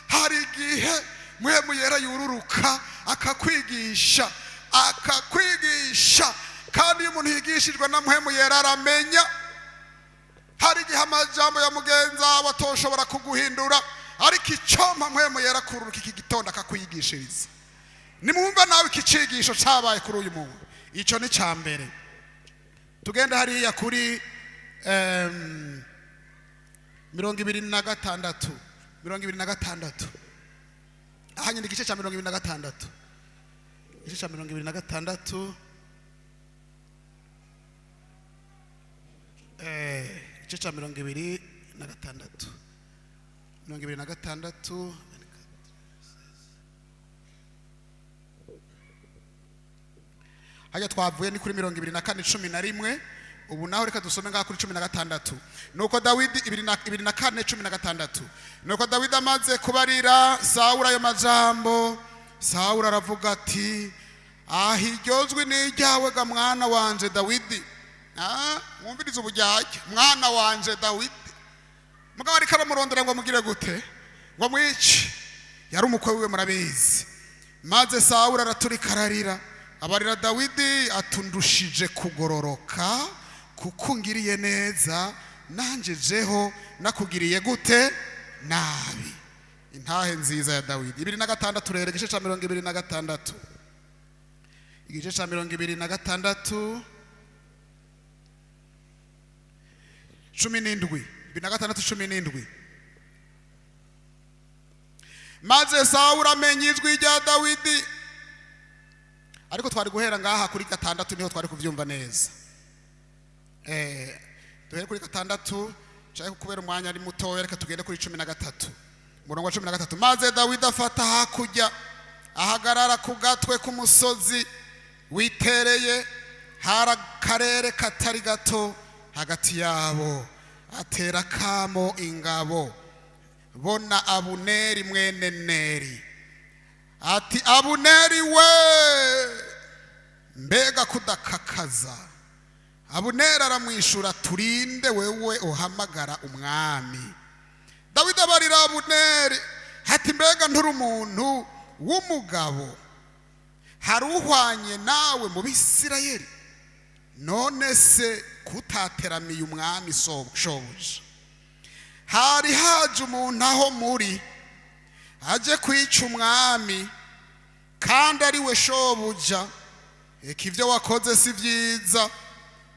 hari igihe Mpwemu Yera yururuka akakwigisha, akakwigisha. Kandi iyo umuntu yigishijwe na Mpwemu Yera aramenya. Hari igihe amajambo ya mugenzi wawe atoshobora kuguhindura, ariko icompa Mpwemu Yera kururuka iki gitondo akakwigishiriza. Nimwumva nawe iki cigisho cabaye kuri uyu muntu. Ico ni ca mbere. Tugenda hariya kuri 26, 26. Aha nyine igice ca 26, igice ca 26, igice ca 26, 26. Hajya twavuye ni kuri 24:11. Ubu naho reka dusome ngaha kuri 16. Nuko Dawidi 24:16. Nuko Dawidi amaze kubarira Sawuli ayo majambo, Sawuli aravuga ati: aho iryo jwi ni iryawe ga mwana wanje Dawidi? Mwumvirize ubujyajya, mwana wanje Dawidi. Mugabo ariko aramurondera ngo amugire gute? Ngo mwice. Yari umukwe wiwe, murabizi. Maze Sawuli araturika ararira, abarira Dawidi atundushije kugororoka, kuko ungiriye neza, nanjye jeho nakugiriye gute? Nabi. Intahe nziza ya Dawidi. 26 rero, igice cya 26, igice cya 26, 17, 26, 17. Maze Sawuli amenya ijwi rya Dawidi. Ariko twari guhera ngaha kuri 6, niho twari kubyumva neza. Duhere kuri 6, nshaka kubera umwanya ari mutoya, reka tugende kuri 13, umurongo wa 13. Maze Dawidi afata hakurya, ahagarara ku gatwe k'umusozi witereye, hari akarere katari gato hagati yabo, atera kamo ingabo. Bona Abuneri mwene Neri, ati: "Abuneri we, mbega kudakakaza?" Abuneri aramwishura: "Turinde wewe uhamagara umwami?" Dawidi abarira Abuneri ati: "Mbega nturi umuntu w'umugabo? Hari uhwanye nawe mu Bisirayeli? None se kutateramiye umwami shobuja? Hari haje umuntu aho muri aje kwica umwami, kandi ari we shobuja. Eka, ibyo wakoze si byiza.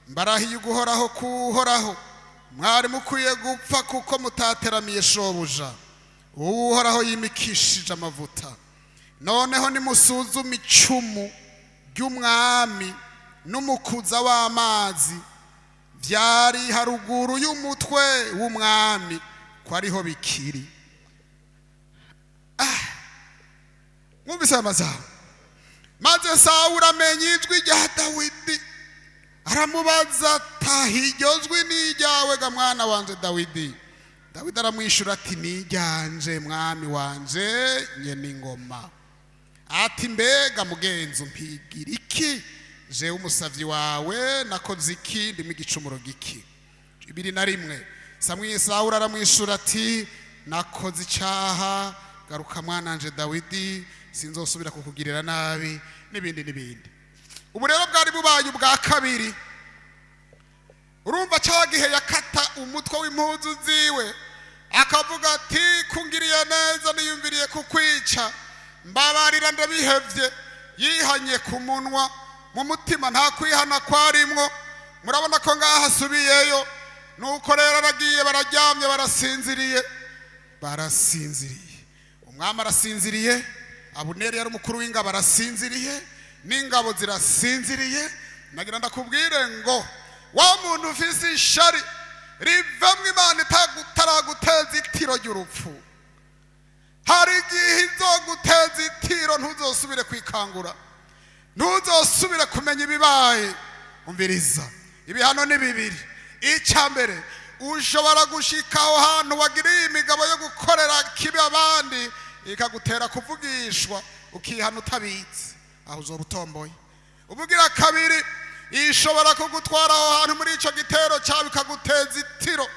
Mbarahiye uguhoraho kuhoraho, mwari mukwiye gupfa, kuko mutateramiye shobuja, Uhoraho yimikishije amavuta. Noneho nimusuzume icumu ry'umwami n'umukuza w'amazi byari haruguru y'umutwe w'umwami, ko ariho bikiri." Mwumvise aya majambo? Maze Sawuli amenya ijwi rya Dawidi, aramubaza: "Taha, iryo jwi ni iryawe ga mwana wanje Dawidi?" Dawidi aramwishyura ati: "Ni iryanje, mwami wanje nyene ingoma." Ati: "Mbega mugenzi, umpigira iki jewe umusavyi wawe? Nakoze iki? Ndimo igicumuro giki?" 21. Samweli, Sawuli aramwishura ati: "Nakoze icyaha. Garuka mwananje Dawidi, sinzosubira kukugirira nabi," n'ibindi n'ibindi. Ubu rero bwari bubaye ubwa kabiri. Urumva cya gihe yakata umutwe w'impuzu ziwe, akavuga ati: "Kungiriye neza, niyumviriye kukwica, mbabarira, ndabihevye." Yihanye ku munwa, mu mutima nta kwihana kwarimwo. Murabona ko ngaho asubiyeyo. Nuko rero aragiye, bararyamye, barasinziriye, barasinziriye. Umwami arasinziriye, Abuneri yari umukuru w'ingabo arasinziriye, n'ingabo zirasinziriye. Nagira ndakubwire ngo wa muntu ufise ishari, rivamwo Imana itaraguteza itiro ry'urupfu. Hari igihe izoguteza itiro, ntuzosubire kwikangura, ntuzosubire kumenya ibibaye. Umviriza, ibihano ni bibiri. Icya mbere, ushobora gushika aho hantu wagiriye imigabo yo gukorera kibi abandi, ikagutera kuvugishwa, ukihana utabitse, aho uzoba utomboye. Ubugira kabiri, ishobora kugutwara aho hantu muri icyo gitero cyawe, ikaguteza itiro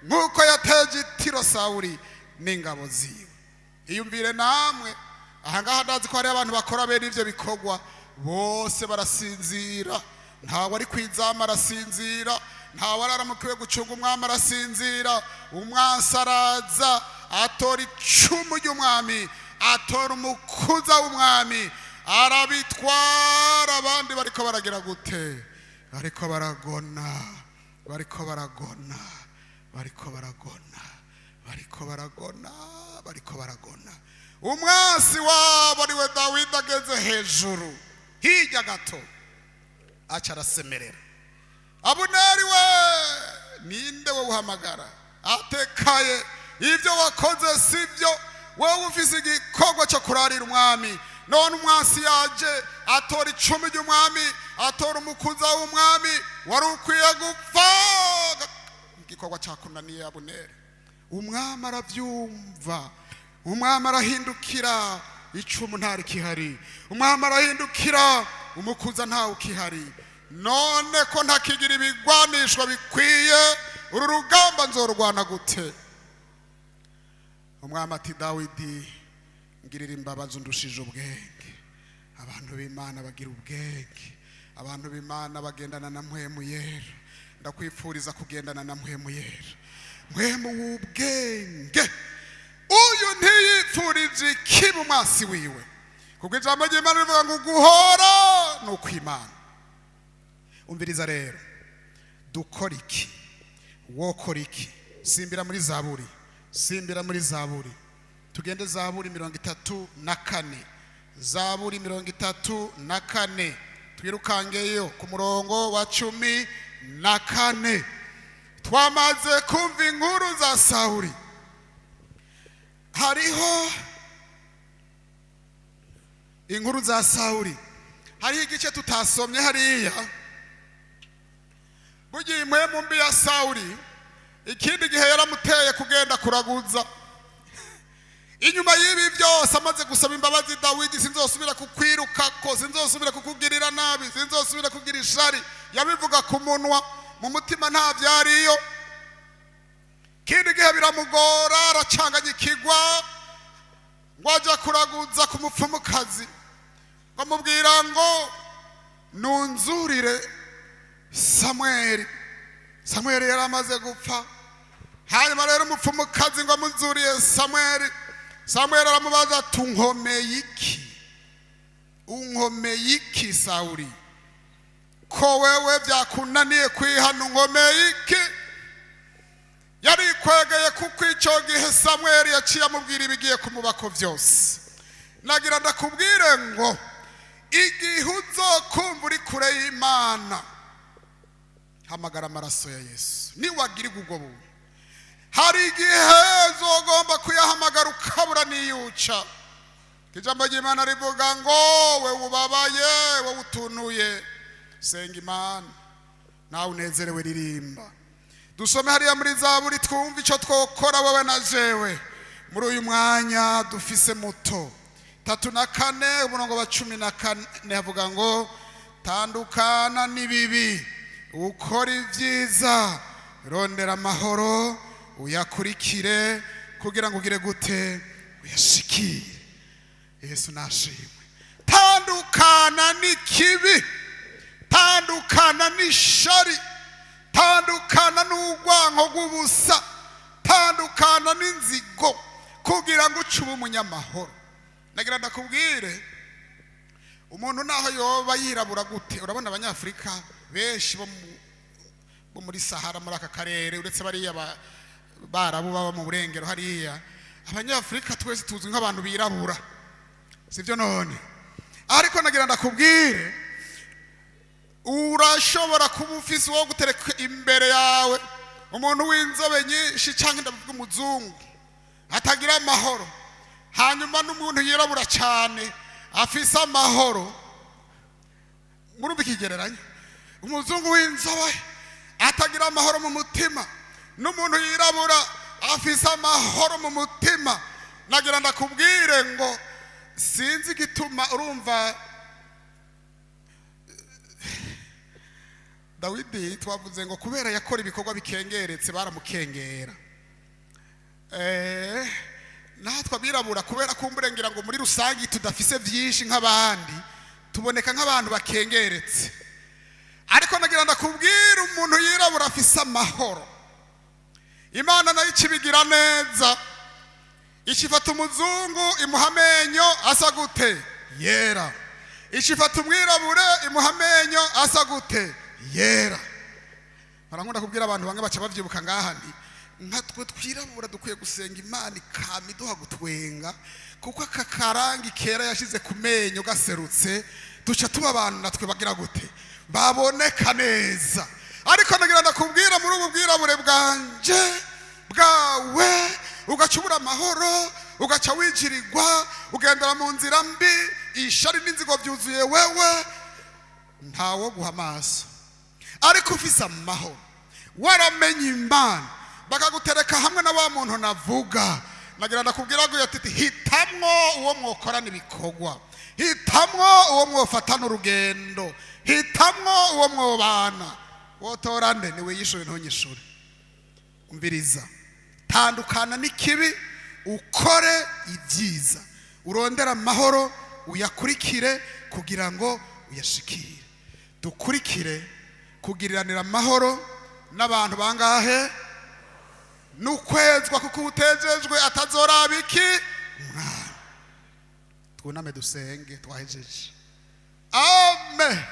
nk'uko yateje itiro Sawuli n'ingabo ziwe. Iyumvire namwe, ahangaha ndazi ko hariho abantu bakora bene ibyo bikorwa. Bose barasinzira, ntawe ari ku izamu arasinzira, ntawe araramukiwe gucunga umwami arasinzira. Umwansi araza, atora icumu ry'umwami, atora umukuza w'umwami, arabitwara. Abandi bariko baragira gute? Bariko baragona, bariko baragona, bariko baragona, bariko baragona, bariko baragona. Umwansi wabo ariwe Dawidi ageze hejuru hirya gato, aca arasemerera: "Abuneri we, ninde we uhamagara?" Atekaye, ibyo wakoze si byo. Wowe ufise igikorwa cyo kurarira umwami, none umwansi yaje atora icumi ry'umwami, atora umukuza w'umwami, wari ukwiye gupfa. Igikorwa cyakunaniye, Abuneri. Umwami arabyumva, umwami arahindukira, icumu ntari kihari. Umwami arahindukira, umukuza ntawe ukihari. None ko ntakigira ibigwanishwa bikwiye, uru rugamba nzorwana gute? Umwami ati: "Dawidi, ngirira imbabazi, undushije ubwenge." Abantu b'Imana bagira ubwenge, abantu b'Imana bagendana na Mpwemu Yera. Ndakwifuriza kugendana na Mpwemu Yera, Mpwemu w'ubwenge. Uyu ntiyipfurije ikibi umwasi wiwe, kuko ijambo ry'Imana rivuga ngo guhora ni ukw'Imana. Umviriza rero, dukora iki? Wokora iki? Simbira muri Zaburi, simbira muri Zaburi, tugende Zaburi 34, Zaburi 34, twirukangeyo ku murongo wa 14. Twamaze kumva inkuru za Sawuri, hariho inkuru za Sawuri, hariho igice tutasomye hariya. Bugiye impwemu mbi ya Sawuri, ikindi gihe yaramuteye kugenda kuraguza. Inyuma y'ibi byose, amaze gusaba imbabazi Dawidi: "Sinzosubira kukwirukako, sinzosubira kukugirira nabi, sinzosubira kugira ishari." Yabivuga ku munwa, mu mutima nta byariyo. Ikindi gihe biramugora, aracanganyikigwa, ngo ajya kuraguza ku mupfumukazi, ngo amubwira ngo: "Nunzurire Samweli." Samweli yari amaze gupfa. Hanyuma rero umupfumukazi ngo amuzuriye Samweli, Samweli aramubaza ati: "Unkomeye iki? Unkomeye iki, Sawuri? Ko wewe byakunaniye kwihana, unkomeye iki?" Yarikwegeye, kuko icyo gihe Samweli yaciye amubwira ibigiye kumubako byose. Nagira ndakubwire ngo igihe uzokumva uri kure y'Imana, hamagara amaraso ya Yesu. Niwagirirwa ubwo buntu, hari igihe uzogomba kuyahamagara ukabura niyuca. Ijambo ry'Imana rivuga ngo: "We ubabaye, wowe utunuye, senga Imana, nawe unezerewe, ririmba." Dusome hariya muri Zaburi, twumve icyo twokora wowe na jewe muri uyu mwanya dufise muto. 34, umurongo wa 14, havuga ngo: "Tandukana n'ibibi, ukora ibyiza, rondera amahoro, uyakurikire, kugira ngo ugire gute? Uyashikire." Yesu nashimwe. Tandukana n'ikibi, tandukana n'ishari, tandukana n'urwango rw'ubusa, tandukana n'inzigo, kugira ngo uce ube umunyamahoro. Nagira ndakubwire, umuntu naho yoba yirabura gute, urabona Abanyafurika benshi bo muri Sahara, muri aka karere, uretse bariya Barabu baba mu burengero hariya, Abanyafurika twese tuzi nk'abantu birabura, sibyo none? Ariko nagira ndakubwire, urashobora kuba ufise uwo gutereka imbere yawe, umuntu w'inzobe nyinshi, cyangwa ndavuga umuzungu atagira amahoro, hanyuma n'umuntu yirabura cyane afise amahoro. Murumva ikigereranyo? Umuzungu w'inzobe atagira amahoro mu mutima n'umuntu yirabura afise amahoro mu mutima. Nagira ndakubwire ngo sinzi igituma urumva Dawidi, twavuze ngo kubera yakora ibikorwa bikengeretse baramukengera. Natwe abirabura, kubera kumburengera ngo muri rusange tudafise byinshi nk'abandi, tuboneka nk'abantu bakengeretse. Ariko nagira ndakubwira, umuntu yirabura afise amahoro, Imana nayo ikibigira neza, ikifata umuzungu imuha amenyo asa gute? Yera. Ikifata umwirabure imuha amenyo asa gute? Yera. Barankunda kubwira abantu bamwe baca babyibuka ngaha, nti nka twe twirabura dukwiye gusenga Imana ikama iduha gutwenga, kuko aka karangi kera yashize ku menyo gaserutse, duca tuba abantu natwe bagira gute? Baboneka neza. Ariko nagira ndakubwira, muri ubu bwirabure bwanje, bwawe, ugaca ubura amahoro, ugaca wijirirwa, ugendera mu nzira mbi, ishari n'inzigo byuzuye wewe, ntawo guha amaso. Ariko ufise amahoro, waramenye Imana, bakagutereka hamwe na wa muntu navuga, nagira ndakubwira ngo ati: "Hitamwo uwo mwokorana ibikorwa." Hitamwo uwo mwofatana urugendo, hitamwo uwo mwobana. Wotora nde? Niwiyishure, ntunyishure. Umviriza, tandukana n'ikibi, ukore ibyiza, urondere amahoro, uyakurikire kugira ngo uyashikire. Dukurikire kugiriranira amahoro n'abantu bangahe? N'ukwezwa, kuko utejejwe atazoraba iki? Umwami. Twuname dusenge, twahejeje. Amen.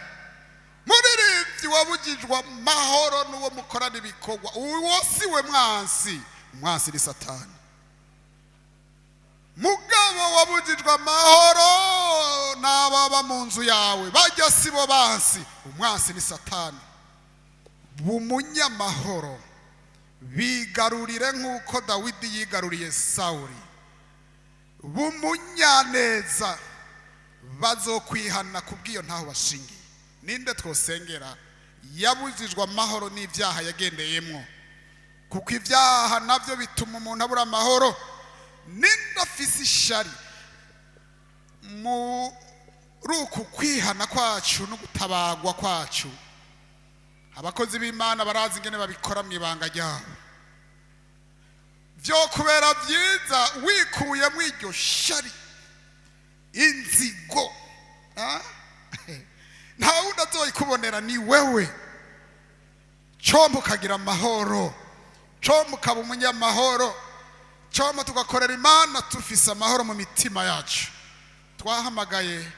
Muririmbyi wabugijwe amahoro n'uwo mukorana ibikorwa, uwo si we mwansi, umwansi ni Satani. Mugabo wabugijwe amahoro n'ababa mu nzu yawe, bajya si bo bansi, umwansi ni Satani. Bumunyamahoro, bigarurire nk'uko Dawidi yigaruriye Sawuli. Bumunyaneza, bazokwihana kubw'iyo ntaho bashingiye. Ninde twosengera yabujijwe amahoro n'ibyaha yagendeyemwo? Kuko ibyaha nabyo bituma umuntu abura amahoro. Ninde afise ishari? Muri uku kwihana kwacu no gutabagwa kwacu, abakozi b'Imana barazi ingene babikora mu ibanga ryabo. Byo kubera byiza wikuyemo iryo shari, inzigo. Ah? Nta wundi azoyikubonera, ni wewe. Comba ukagira amahoro, comba ukaba umunyamahoro, comba tugakorera Imana tufise amahoro mu mitima yacu. Twahamagaye,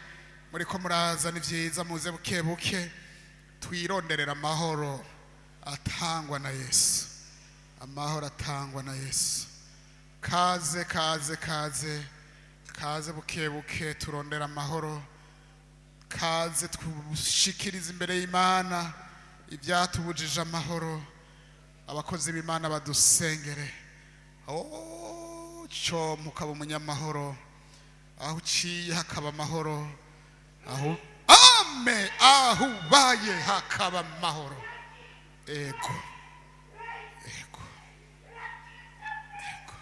muriko muraza, ni byiza, muze buke buke, twironderera amahoro atangwa na Yesu, amahoro atangwa na Yesu. Kaze, kaze, kaze, kaze, buke buke turondera amahoro. Kaze twushikiriza imbere y'Imana ibyatubujije amahoro. Abakozi b'Imana badusengere. Oh, cyo mukaba umunyamahoro, aho uciye hakaba amahoro, aho ame aho ubaye hakaba amahoro. Ego, ego, ego.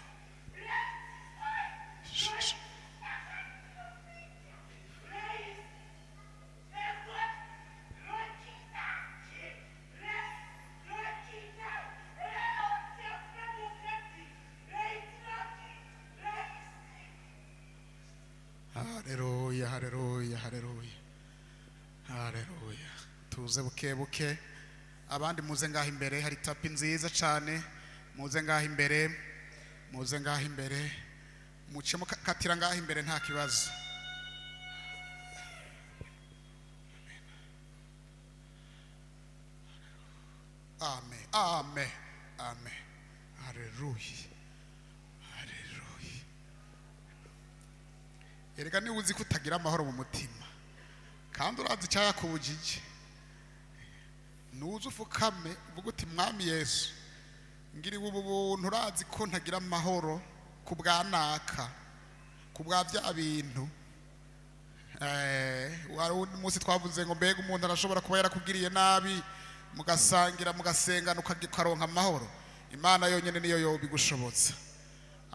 Haleluya, haleluya, haleluya, haleluya. Tuze buke buke, abandi muze ngaho imbere, hari tapi nziza cyane. Muze ngaho imbere, muze ngaho imbere, muce mukatira ngaho imbere, nta kibazo. Amen, amen, amen. Haleluya, haleluya. Erega niba uzi ko utagira amahoro mu mutima kandi urazi icyayakubujije, nuze ufukame uvuge uti: "Mwami Yesu, ngiriwe ubu buntu, urazi ko ntagira amahoro ku bwa naka, ku bwa bya bintu." Wari undi munsi twavuze ngo: mbega umuntu arashobora kuba yarakugiriye nabi, mugasangira, mugasengana, ukaronka amahoro? Imana yonyine niyo yobigushobotsa.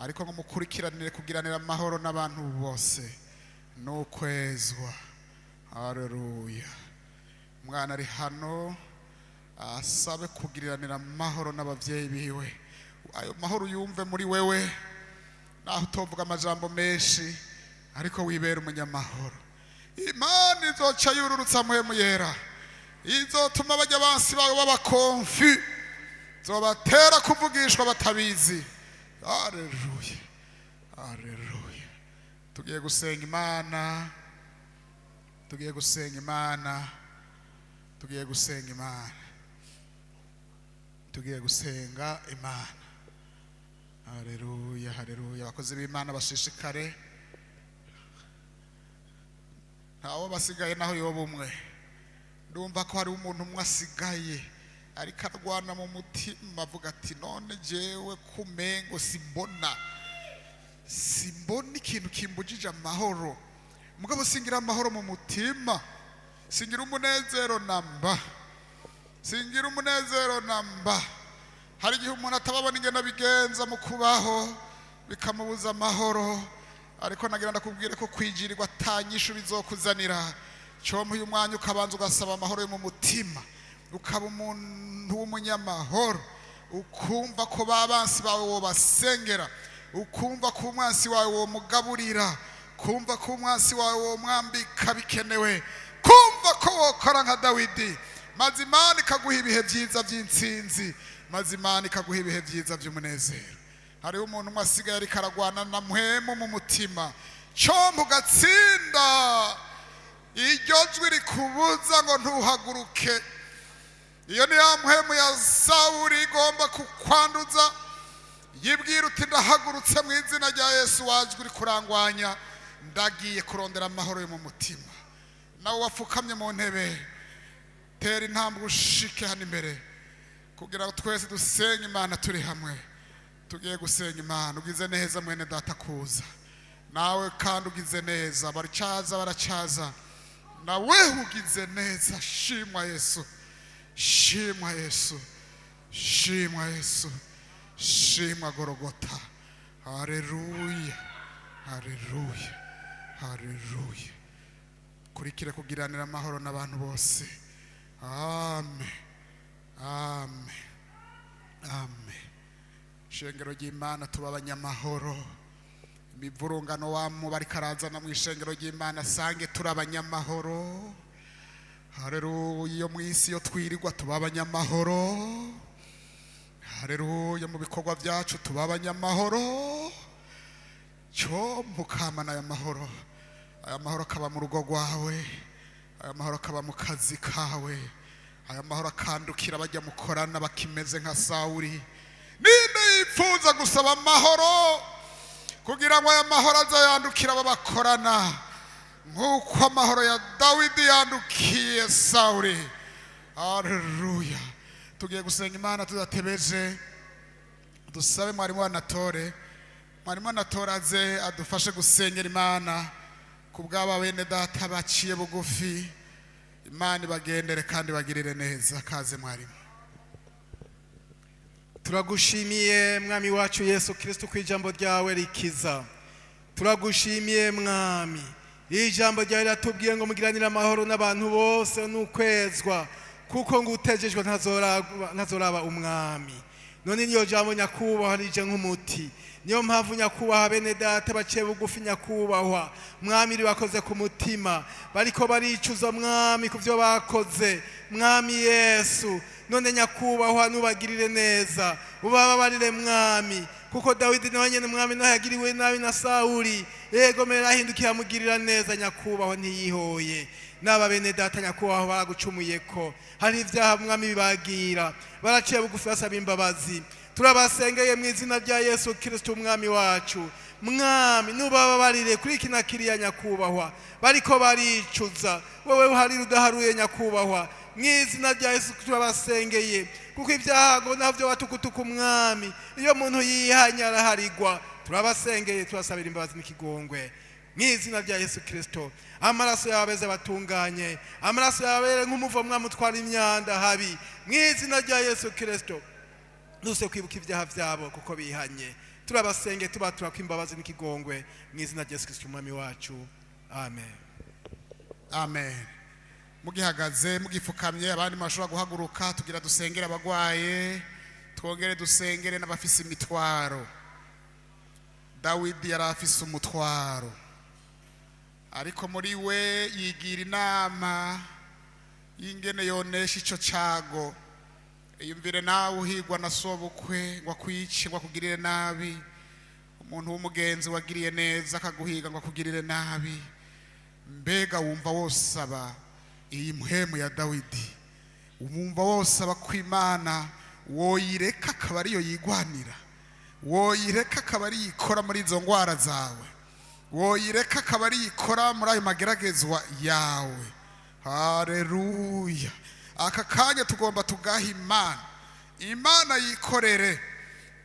Ariko ngo mukurikiranire kugiranira amahoro n'abantu bose n'ukwezwa. Haleluya. Umwana ari hano asabe kugiriranira amahoro n'ababyeyi biwe. Ayo mahoro yumve muri wewe, naho utovuga amajambo menshi, ariko wibera umunyamahoro. Imana izoca yururutsa Mpwemu Yera, izotuma bajya bansi bawe b'abakonfi, zobatera kuvugishwa batabizi. Haleluya, haleluya. Tugiye gusenga Imana, tugiye gusenga Imana, tugiye gusenga Imana, tugiye gusenga Imana. Haleluya, haleluya. Abakozi b'Imana bashishikare, ntawo basigaye naho yoba umwe. Ndumva ko hari umuntu umwe asigaye ariko arwana mu mutima, avuga ati: "None jewe kumengo simbona ikintu kimbujije amahoro, mugabo singira amahoro mu mutima, singira umunezero namba, singira umunezero namba." Hari igihe umuntu atababona ingene abigenza mu kubaho, bikamubuza amahoro. Ariko nagira ndakubwire ko kwijirirwa atanyishu bizokuzanira. Cyompa uyu mwanya ukabanza ugasaba amahoro yo mu mutima, ukaba umuntu w'umunyamahoro, ukumva ko babansi bawe wobasengera, ukumva ko umwansi wawe womugaburira, kumva ko umwansi wawe womwambika bikenewe, kumva ko wokora nka Dawidi, maze Imana ikaguha ibihe byiza by'intsinzi, maze Imana ikaguha ibihe byiza by'umunezero. Hariho umuntu umwe asigaye ariko aragwana na mpwemu mu mutima. Cyompa ugatsinda iryo jwi rikubuza ngo ntuhaguruke. Iyo ni ya mpwemu ya Sawuli igomba kukwanduza. Yibwira uti ndahagurutse mu izina rya Yesu, wajwi uri kurangwanya, ndagiye kurondera amahoro yo mu mutima. Nawe wapfukamye mu ntebe, tera intambwe ushike hano imbere kugira ngo twese dusenye Imana turi hamwe. Tugiye gusenga Imana. Ugize neza mwene data kuza, nawe kandi ugize neza, baracaza baracaza, nawe ugize neza. Shimwa Yesu, shimwa Yesu, shimwa Yesu, shimwa Gorogota. Haleluya, haleluya, haleluya. Kurikire kugiranira amahoro n'abantu bose. Amen, amen, amen. Ishengero ry'Imana, tuba abanyamahoro. Imivurungano wamu bariko arazana mu ishengero ry'Imana, asange turi abanyamahoro. Haleluya. Iyo mu isi iyo twirirwa tuba abanyamahoro. Haleluya. Mu bikorwa byacu tuba abanyamahoro. Cyo mukamana aya mahoro, aya mahoro akaba mu rugo rwawe, aya mahoro akaba mu kazi kawe, aya mahoro akandukira bajya mukorana bakimeze nka Sawuli. Ninde yifuza gusaba amahoro kugira ngo aya mahoro azayandukire abo bakorana nk'uko amahoro ya Dawidi yandukiye Sawuli? Haleluya. Tugiye gusenga Imana tudatebeje. Dusabe mwarimu Anatore, mwarimu Anatore aze adufashe gusengera Imana ku bw'aba bene data baciye bugufi. Imana ibagendere kandi bagirire neza. Kaze mwarimu. Turagushimiye Mwami wacu Yesu Kristo ku ijambo ryawe rikiza. Turagushimiye Mwami, ijambo ryawe riratubwiye ngo mugiranire amahoro n'abantu bose n'ukwezwa, kuko ngo utejejwe ntazoraba umwami. None niyo jambo nyakubahwa rije nk'umuti. Niyo mpamvu nyakubahwa bene data baciye bugufi nyakubahwa Mwami ribakoze ku mutima, bariko baricuza Mwami ku byo bakoze Mwami Yesu. None nyakubahwa nubagirire neza, ubababarire Mwami, kuko Dawidi nawe nyene Mwami nawe yagiriwe nabi na Sawuli, yego mera ahindukiye amugirira neza nyakubahwa, ntiyihoye. N'aba bene data nyakubahwa baragucumuyeko, hari ibyaha Mwami bibagira, baraciye bugufi basaba imbabazi. Turabasengeye mu izina rya Yesu Kristo umwami wacu. Mwami nubababarire kuri iki na kiriya nyakubahwa bariko baricuza, wowe uharira udaharuye nyakubahwa. Mu izina rya Yesu turabasengeye, kuko ibyago navyo batukutuka umwami, iyo muntu yihanye araharigwa. Turabasengeye, turasabira imbabazi n'ikigongwe mu izina rya Yesu Kristo. Amaraso yawe abeze batunganye, amaraso yawe abere nk'umuvo Mwami utwara imyanda habi mu izina rya Yesu Kristo. Nuse kwibuka ibyaha byabo kuko bihanye. Turabasenge tubatura kw'imbabazi n'ikigongwe mu izina rya Yesu Kristo umwami wacu. Amen. Amen. Mugihagaze mugifukamye, abandi mwashobora guhaguruka tugira dusengere abagwaye, twongere dusengere n'abafise imitwaro. Dawidi yari afise umutwaro, ariko muri we yigira inama y'ingene yonesha ico cago. Iyumvire nawe uhigwa na sobukwe ngo akwice, ngo akugirire nabi, umuntu w'umugenzi wagiriye neza akaguhiga ngo akugirire nabi. Mbega wumva wosaba iyi mpwemu ya Dawidi? Wumva wosaba ko Imana woyireka akaba ariyo yigwanira, woyireka akaba ariyo ikora muri izo ngwara zawe, woyireka akaba ariyo ikora muri ayo mageragezwa yawe? Haleluya. Aka kanya tugomba tugaha Imana, Imana yikorere,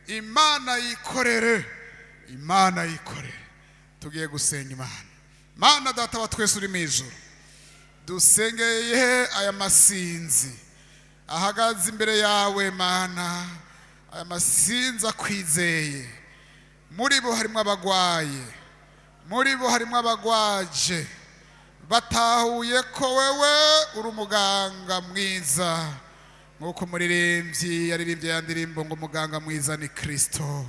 Imana yikorere, Imana yikorere. Tugiye gusenga Imana. Mana data wa twese uri mu ijuru, dusengeye aya masinzi ahagaze imbere yawe Mana, aya masinzi akwizeye. Muri bo harimo abagwaye, Muri bo harimo abagwaje batahuye ko wewe uri umuganga mwiza, nk'uko umuririmbyi yaririmbye ya ndirimbo ngo umuganga mwiza ni Kristo,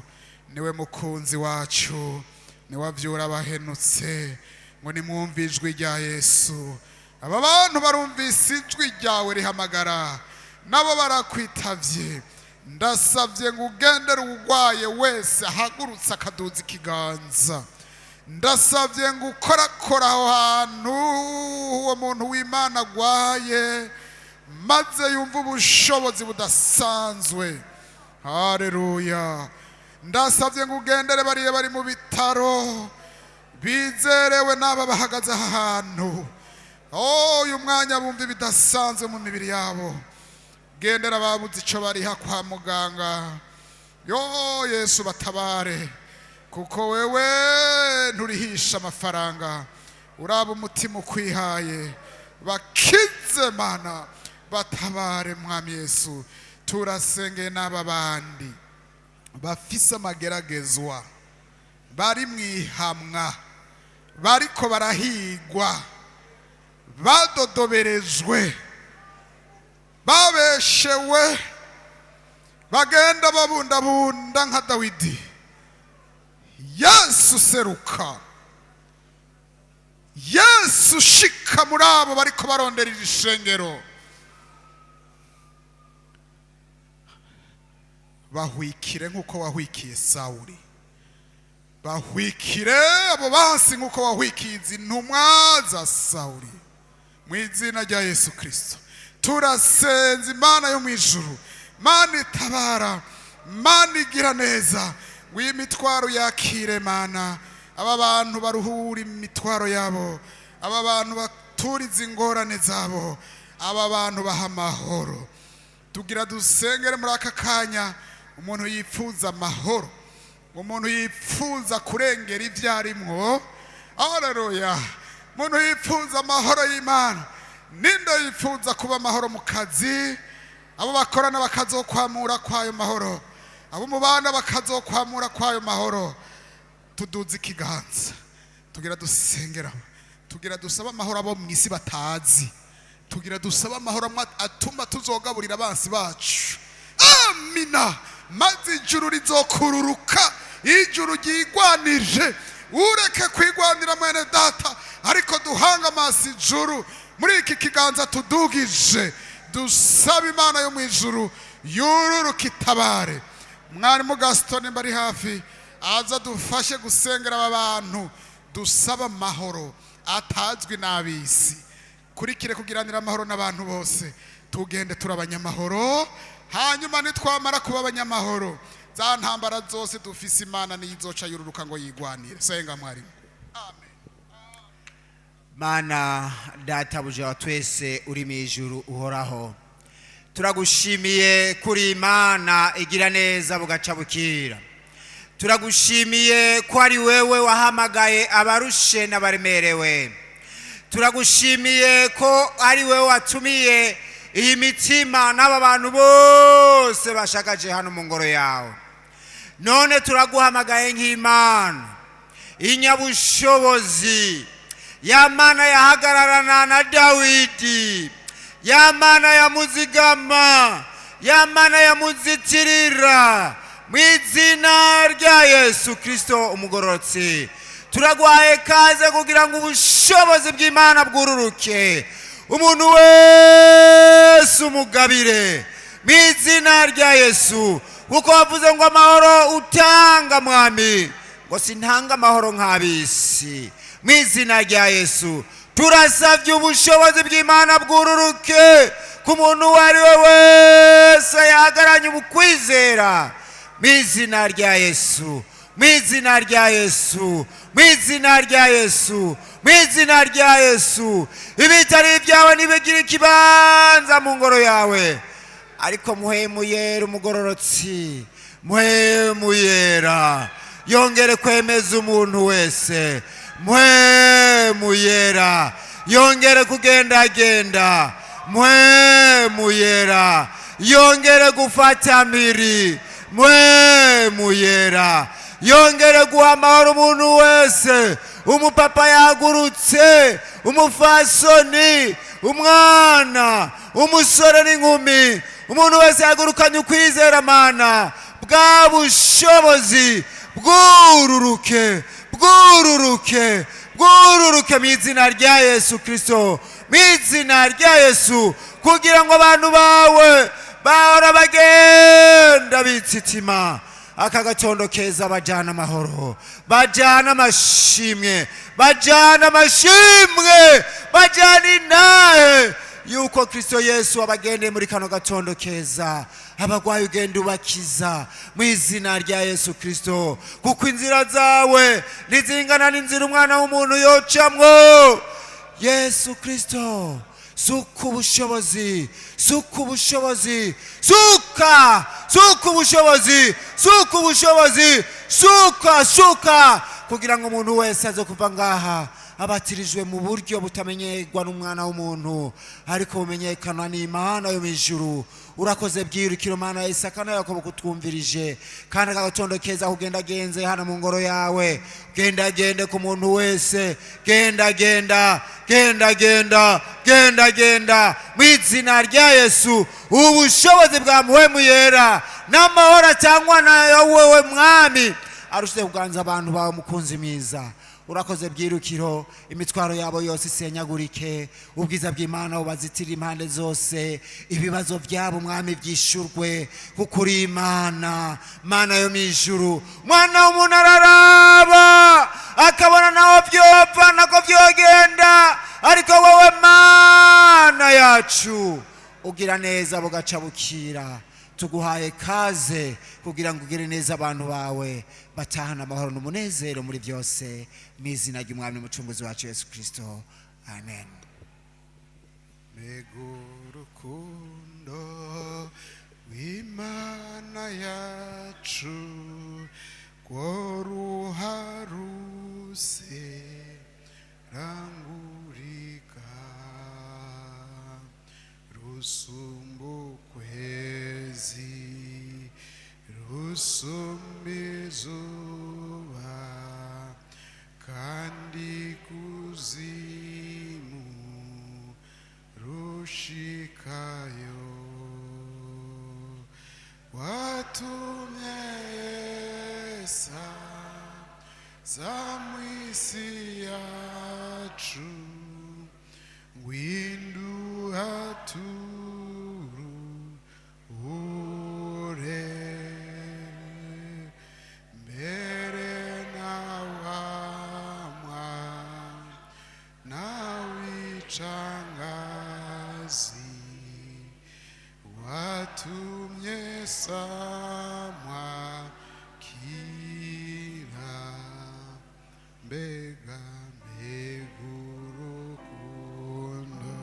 niwe mukunzi wacu, niwe avyura abahenutse, ngo nimwumve ijwi rya Yesu. Aba bantu barumvise ijwi ryawe rihamagara, nabo barakwitavye. Ndasavye ngo ugendere uwugwaye wese ahagurutse akaduza ikiganza. Ndasavye ngo ukorakora aho hantu uwo muntu w'Imana agwaye, maze yumve ubushobozi budasanzwe. Haleluya. Ndasavye ngo ugendere bariya bari mu bitaro bizerewe n'aba bahagaze aha hantu. Oh, uyu mwanya bumva ibidasanzwe mu mibiri yabo. Gendera babuze ico bariha kwa muganga. Yo Yesu batabare, kuko wewe nturihisha amafaranga, uraba umutima ukwihaye. Bakize Mana, batabare Mwami Yesu. Turasenge n'aba bandi bafise amageragezwa, bari mwihamwa, bariko barahigwa, badodoberejwe, babeshewe, bagenda babundabunda nka Dawidi. Yesu seruka, Yesu shika muri abo bariko barondera iri shengero. Bahwikire nk'uko wahwikiye Sawuli, bahwikire abo bansi nk'uko wahwikiye izi ntumwa za Sawuli. Mu izina rya Yesu Kristo turasenza Imana yo mu ijuru, Mana itabara, Mana igira neza, ngo iyi mitwaro yakire Mana. Aba bantu baruhura imitwaro yabo, aba bantu baturiza ingorane zabo, aba bantu baha amahoro. Tugira dusengere muri aka kanya umuntu yifuza amahoro, umuntu yifuza kurengera ibyo arimwo. Haleluya. Umuntu yifuza amahoro y'Imana, ninde yifuza kuba amahoro mu kazi, abo bakorana bakazokwamura kwayo mahoro, abo mubana bakazokwamura kwayo mahoro. Tuduze ikiganza, tugira dusengera, tugira dusaba amahoro abo mu isi batazi, tugira dusaba amahoro amwe atuma tuzogaburira abansi bacu. Amina. Maze ijuru rizokururuka, ijuru ryigwanije. Ureke kwigwanira mwene data, ariko duhanga amaso ijuru. Muri iki kiganza tudugije, dusaba Imana yo mu ijuru yururuka itabare. Mwarimu Gaston bari hafi aza dufashe gusengera aba bantu, dusaba amahoro atazwi n'abisi. Kurikire kugiranira amahoro n'abantu bose, tugende turi abanyamahoro. Hanyuma nitwamara kuba abanyamahoro, za ntambara zose dufise Imana niyo izoca yururuka ngo yigwanire. Senga mwarimu. Amen. Mana databuja wa twese uri mu ijuru uhoraho, turagushimiye kuri Imana igira neza bugaca bukira. Turagushimiye ko ari wewe wahamagaye abarushe n'abaremerewe. Turagushimiye ko ari wewe watumiye iyi mitima n'aba bantu bose bashagaje hano mu ngoro yawe. None turaguhamagaye nk'Imana inyabushobozi, ya Mana yahagararana na Dawidi, ya Mana yamuzigama, ya Mana yamuzitirira, mu izina rya Yesu Kristo umugororotsi. Turaguhaye kaze kugira ngo ubushobozi bw'Imana bwururuke, umuntu wese umugabire mu izina rya Yesu. Kuko wavuze ngo amahoro utanga Mwami, ngo sintanga amahoro nk'abisi. Mu izina rya Yesu turasabye ubushobozi bw'Imana bwururuke ku muntu uwo ari we wese yahagaranye ubukwizera. Mu izina rya Yesu, mu izina rya Yesu, mu izina rya Yesu, mu izina rya Yesu. Ibitari ibyawe ntibigira ikibanza mu ngoro yawe, ariko muhemuyera umugororotsi, muhemuyera yongere kwemeza umuntu wese, muhemuyera yongere kugendagenda, muhemuyera yongere gufata miri, muhemuyera yongere guha amahoro umuntu wese. Umupapa yahagurutse, umufasoni, umwana, umusore n'inkumi, umuntu wese yahagurukanye ukwizera Mana, bwa bushobozi bwururuke, bwururuke, bwururuke mu izina rya Yesu Kristo, mu izina rya Yesu, kugira ngo abantu bawe bahora bagenda bitsitima. Aka gatondo keza bajyana amahoro, bajyana amashimwe, bajyana amashimwe, bajyana intahe yuko Kristo Yesu abagendeye muri kano gatondo keza. Abagwayi ugenda ubakiza mu izina rya Yesu Kristo, kuko inzira zawe ntizingana n'inzira umwana w'umuntu yocamwo. Yesu Kristo, suka ubushobozi, suka ubushobozi, suka, suka ubushobozi, suka ubushobozi, suka, suka, kugira ngo umuntu wese aze kuva ngaha abatirijwe mu buryo butamenyerwa n'umwana w'umuntu, ariko bumenyekana n'Imana yo mu ijuru. Urakoze bwirukiro Mana ya Isaka na Yakobo kutwumvirije, kandi aka gatondo keza kugendagenze hano mu ngoro yawe, gendagende ku muntu wese, gendagenda, gendagenda, gendagenda mu izina rya Yesu. Ubushobozi bwa Mpwemu Yera n'amahoro atangwa na wewe Mwami arushize kuganza abantu bawe, mukunzi mwiza. Urakoze bwirukiro, imitwaro yabo yose isenyagurike, ubwiza bw'Imana bubazitira impande zose, ibibazo byabo Mwami byishurwe, kuko uri Imana, Mana yo mu ijuru. Mwana w'umuntu araraba akabona naho byopfa nako byogenda, ariko wowe Mana yacu ugira neza bugaca bukira. Tuguhaye kaze kugira ngo ugire neza abantu bawe, batahana amahoro n'umunezero muri byose, mu izina ry'Umwami n'Umucunguzi wacu Yesu Kristo, amen. Mbega urukundo rw'Imana yacu rwo ruharuse rangurika, rusumba ukwezi, rusumba izuba, kandi kuzimu rushikayo. Watumye Yesu aza mu isi yacu, ngwinduhaturure mbere nawamwa nawicangazi, watumye samwa kira. Mbega, mbega urukundo.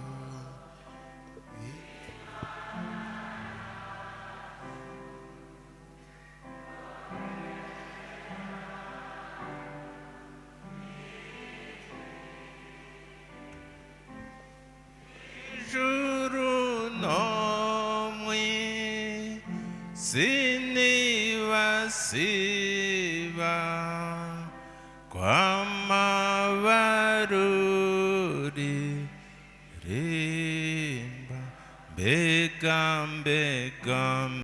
Ijuru no mw'isi ntibasiba kwama baruririmba, mbega, mbega.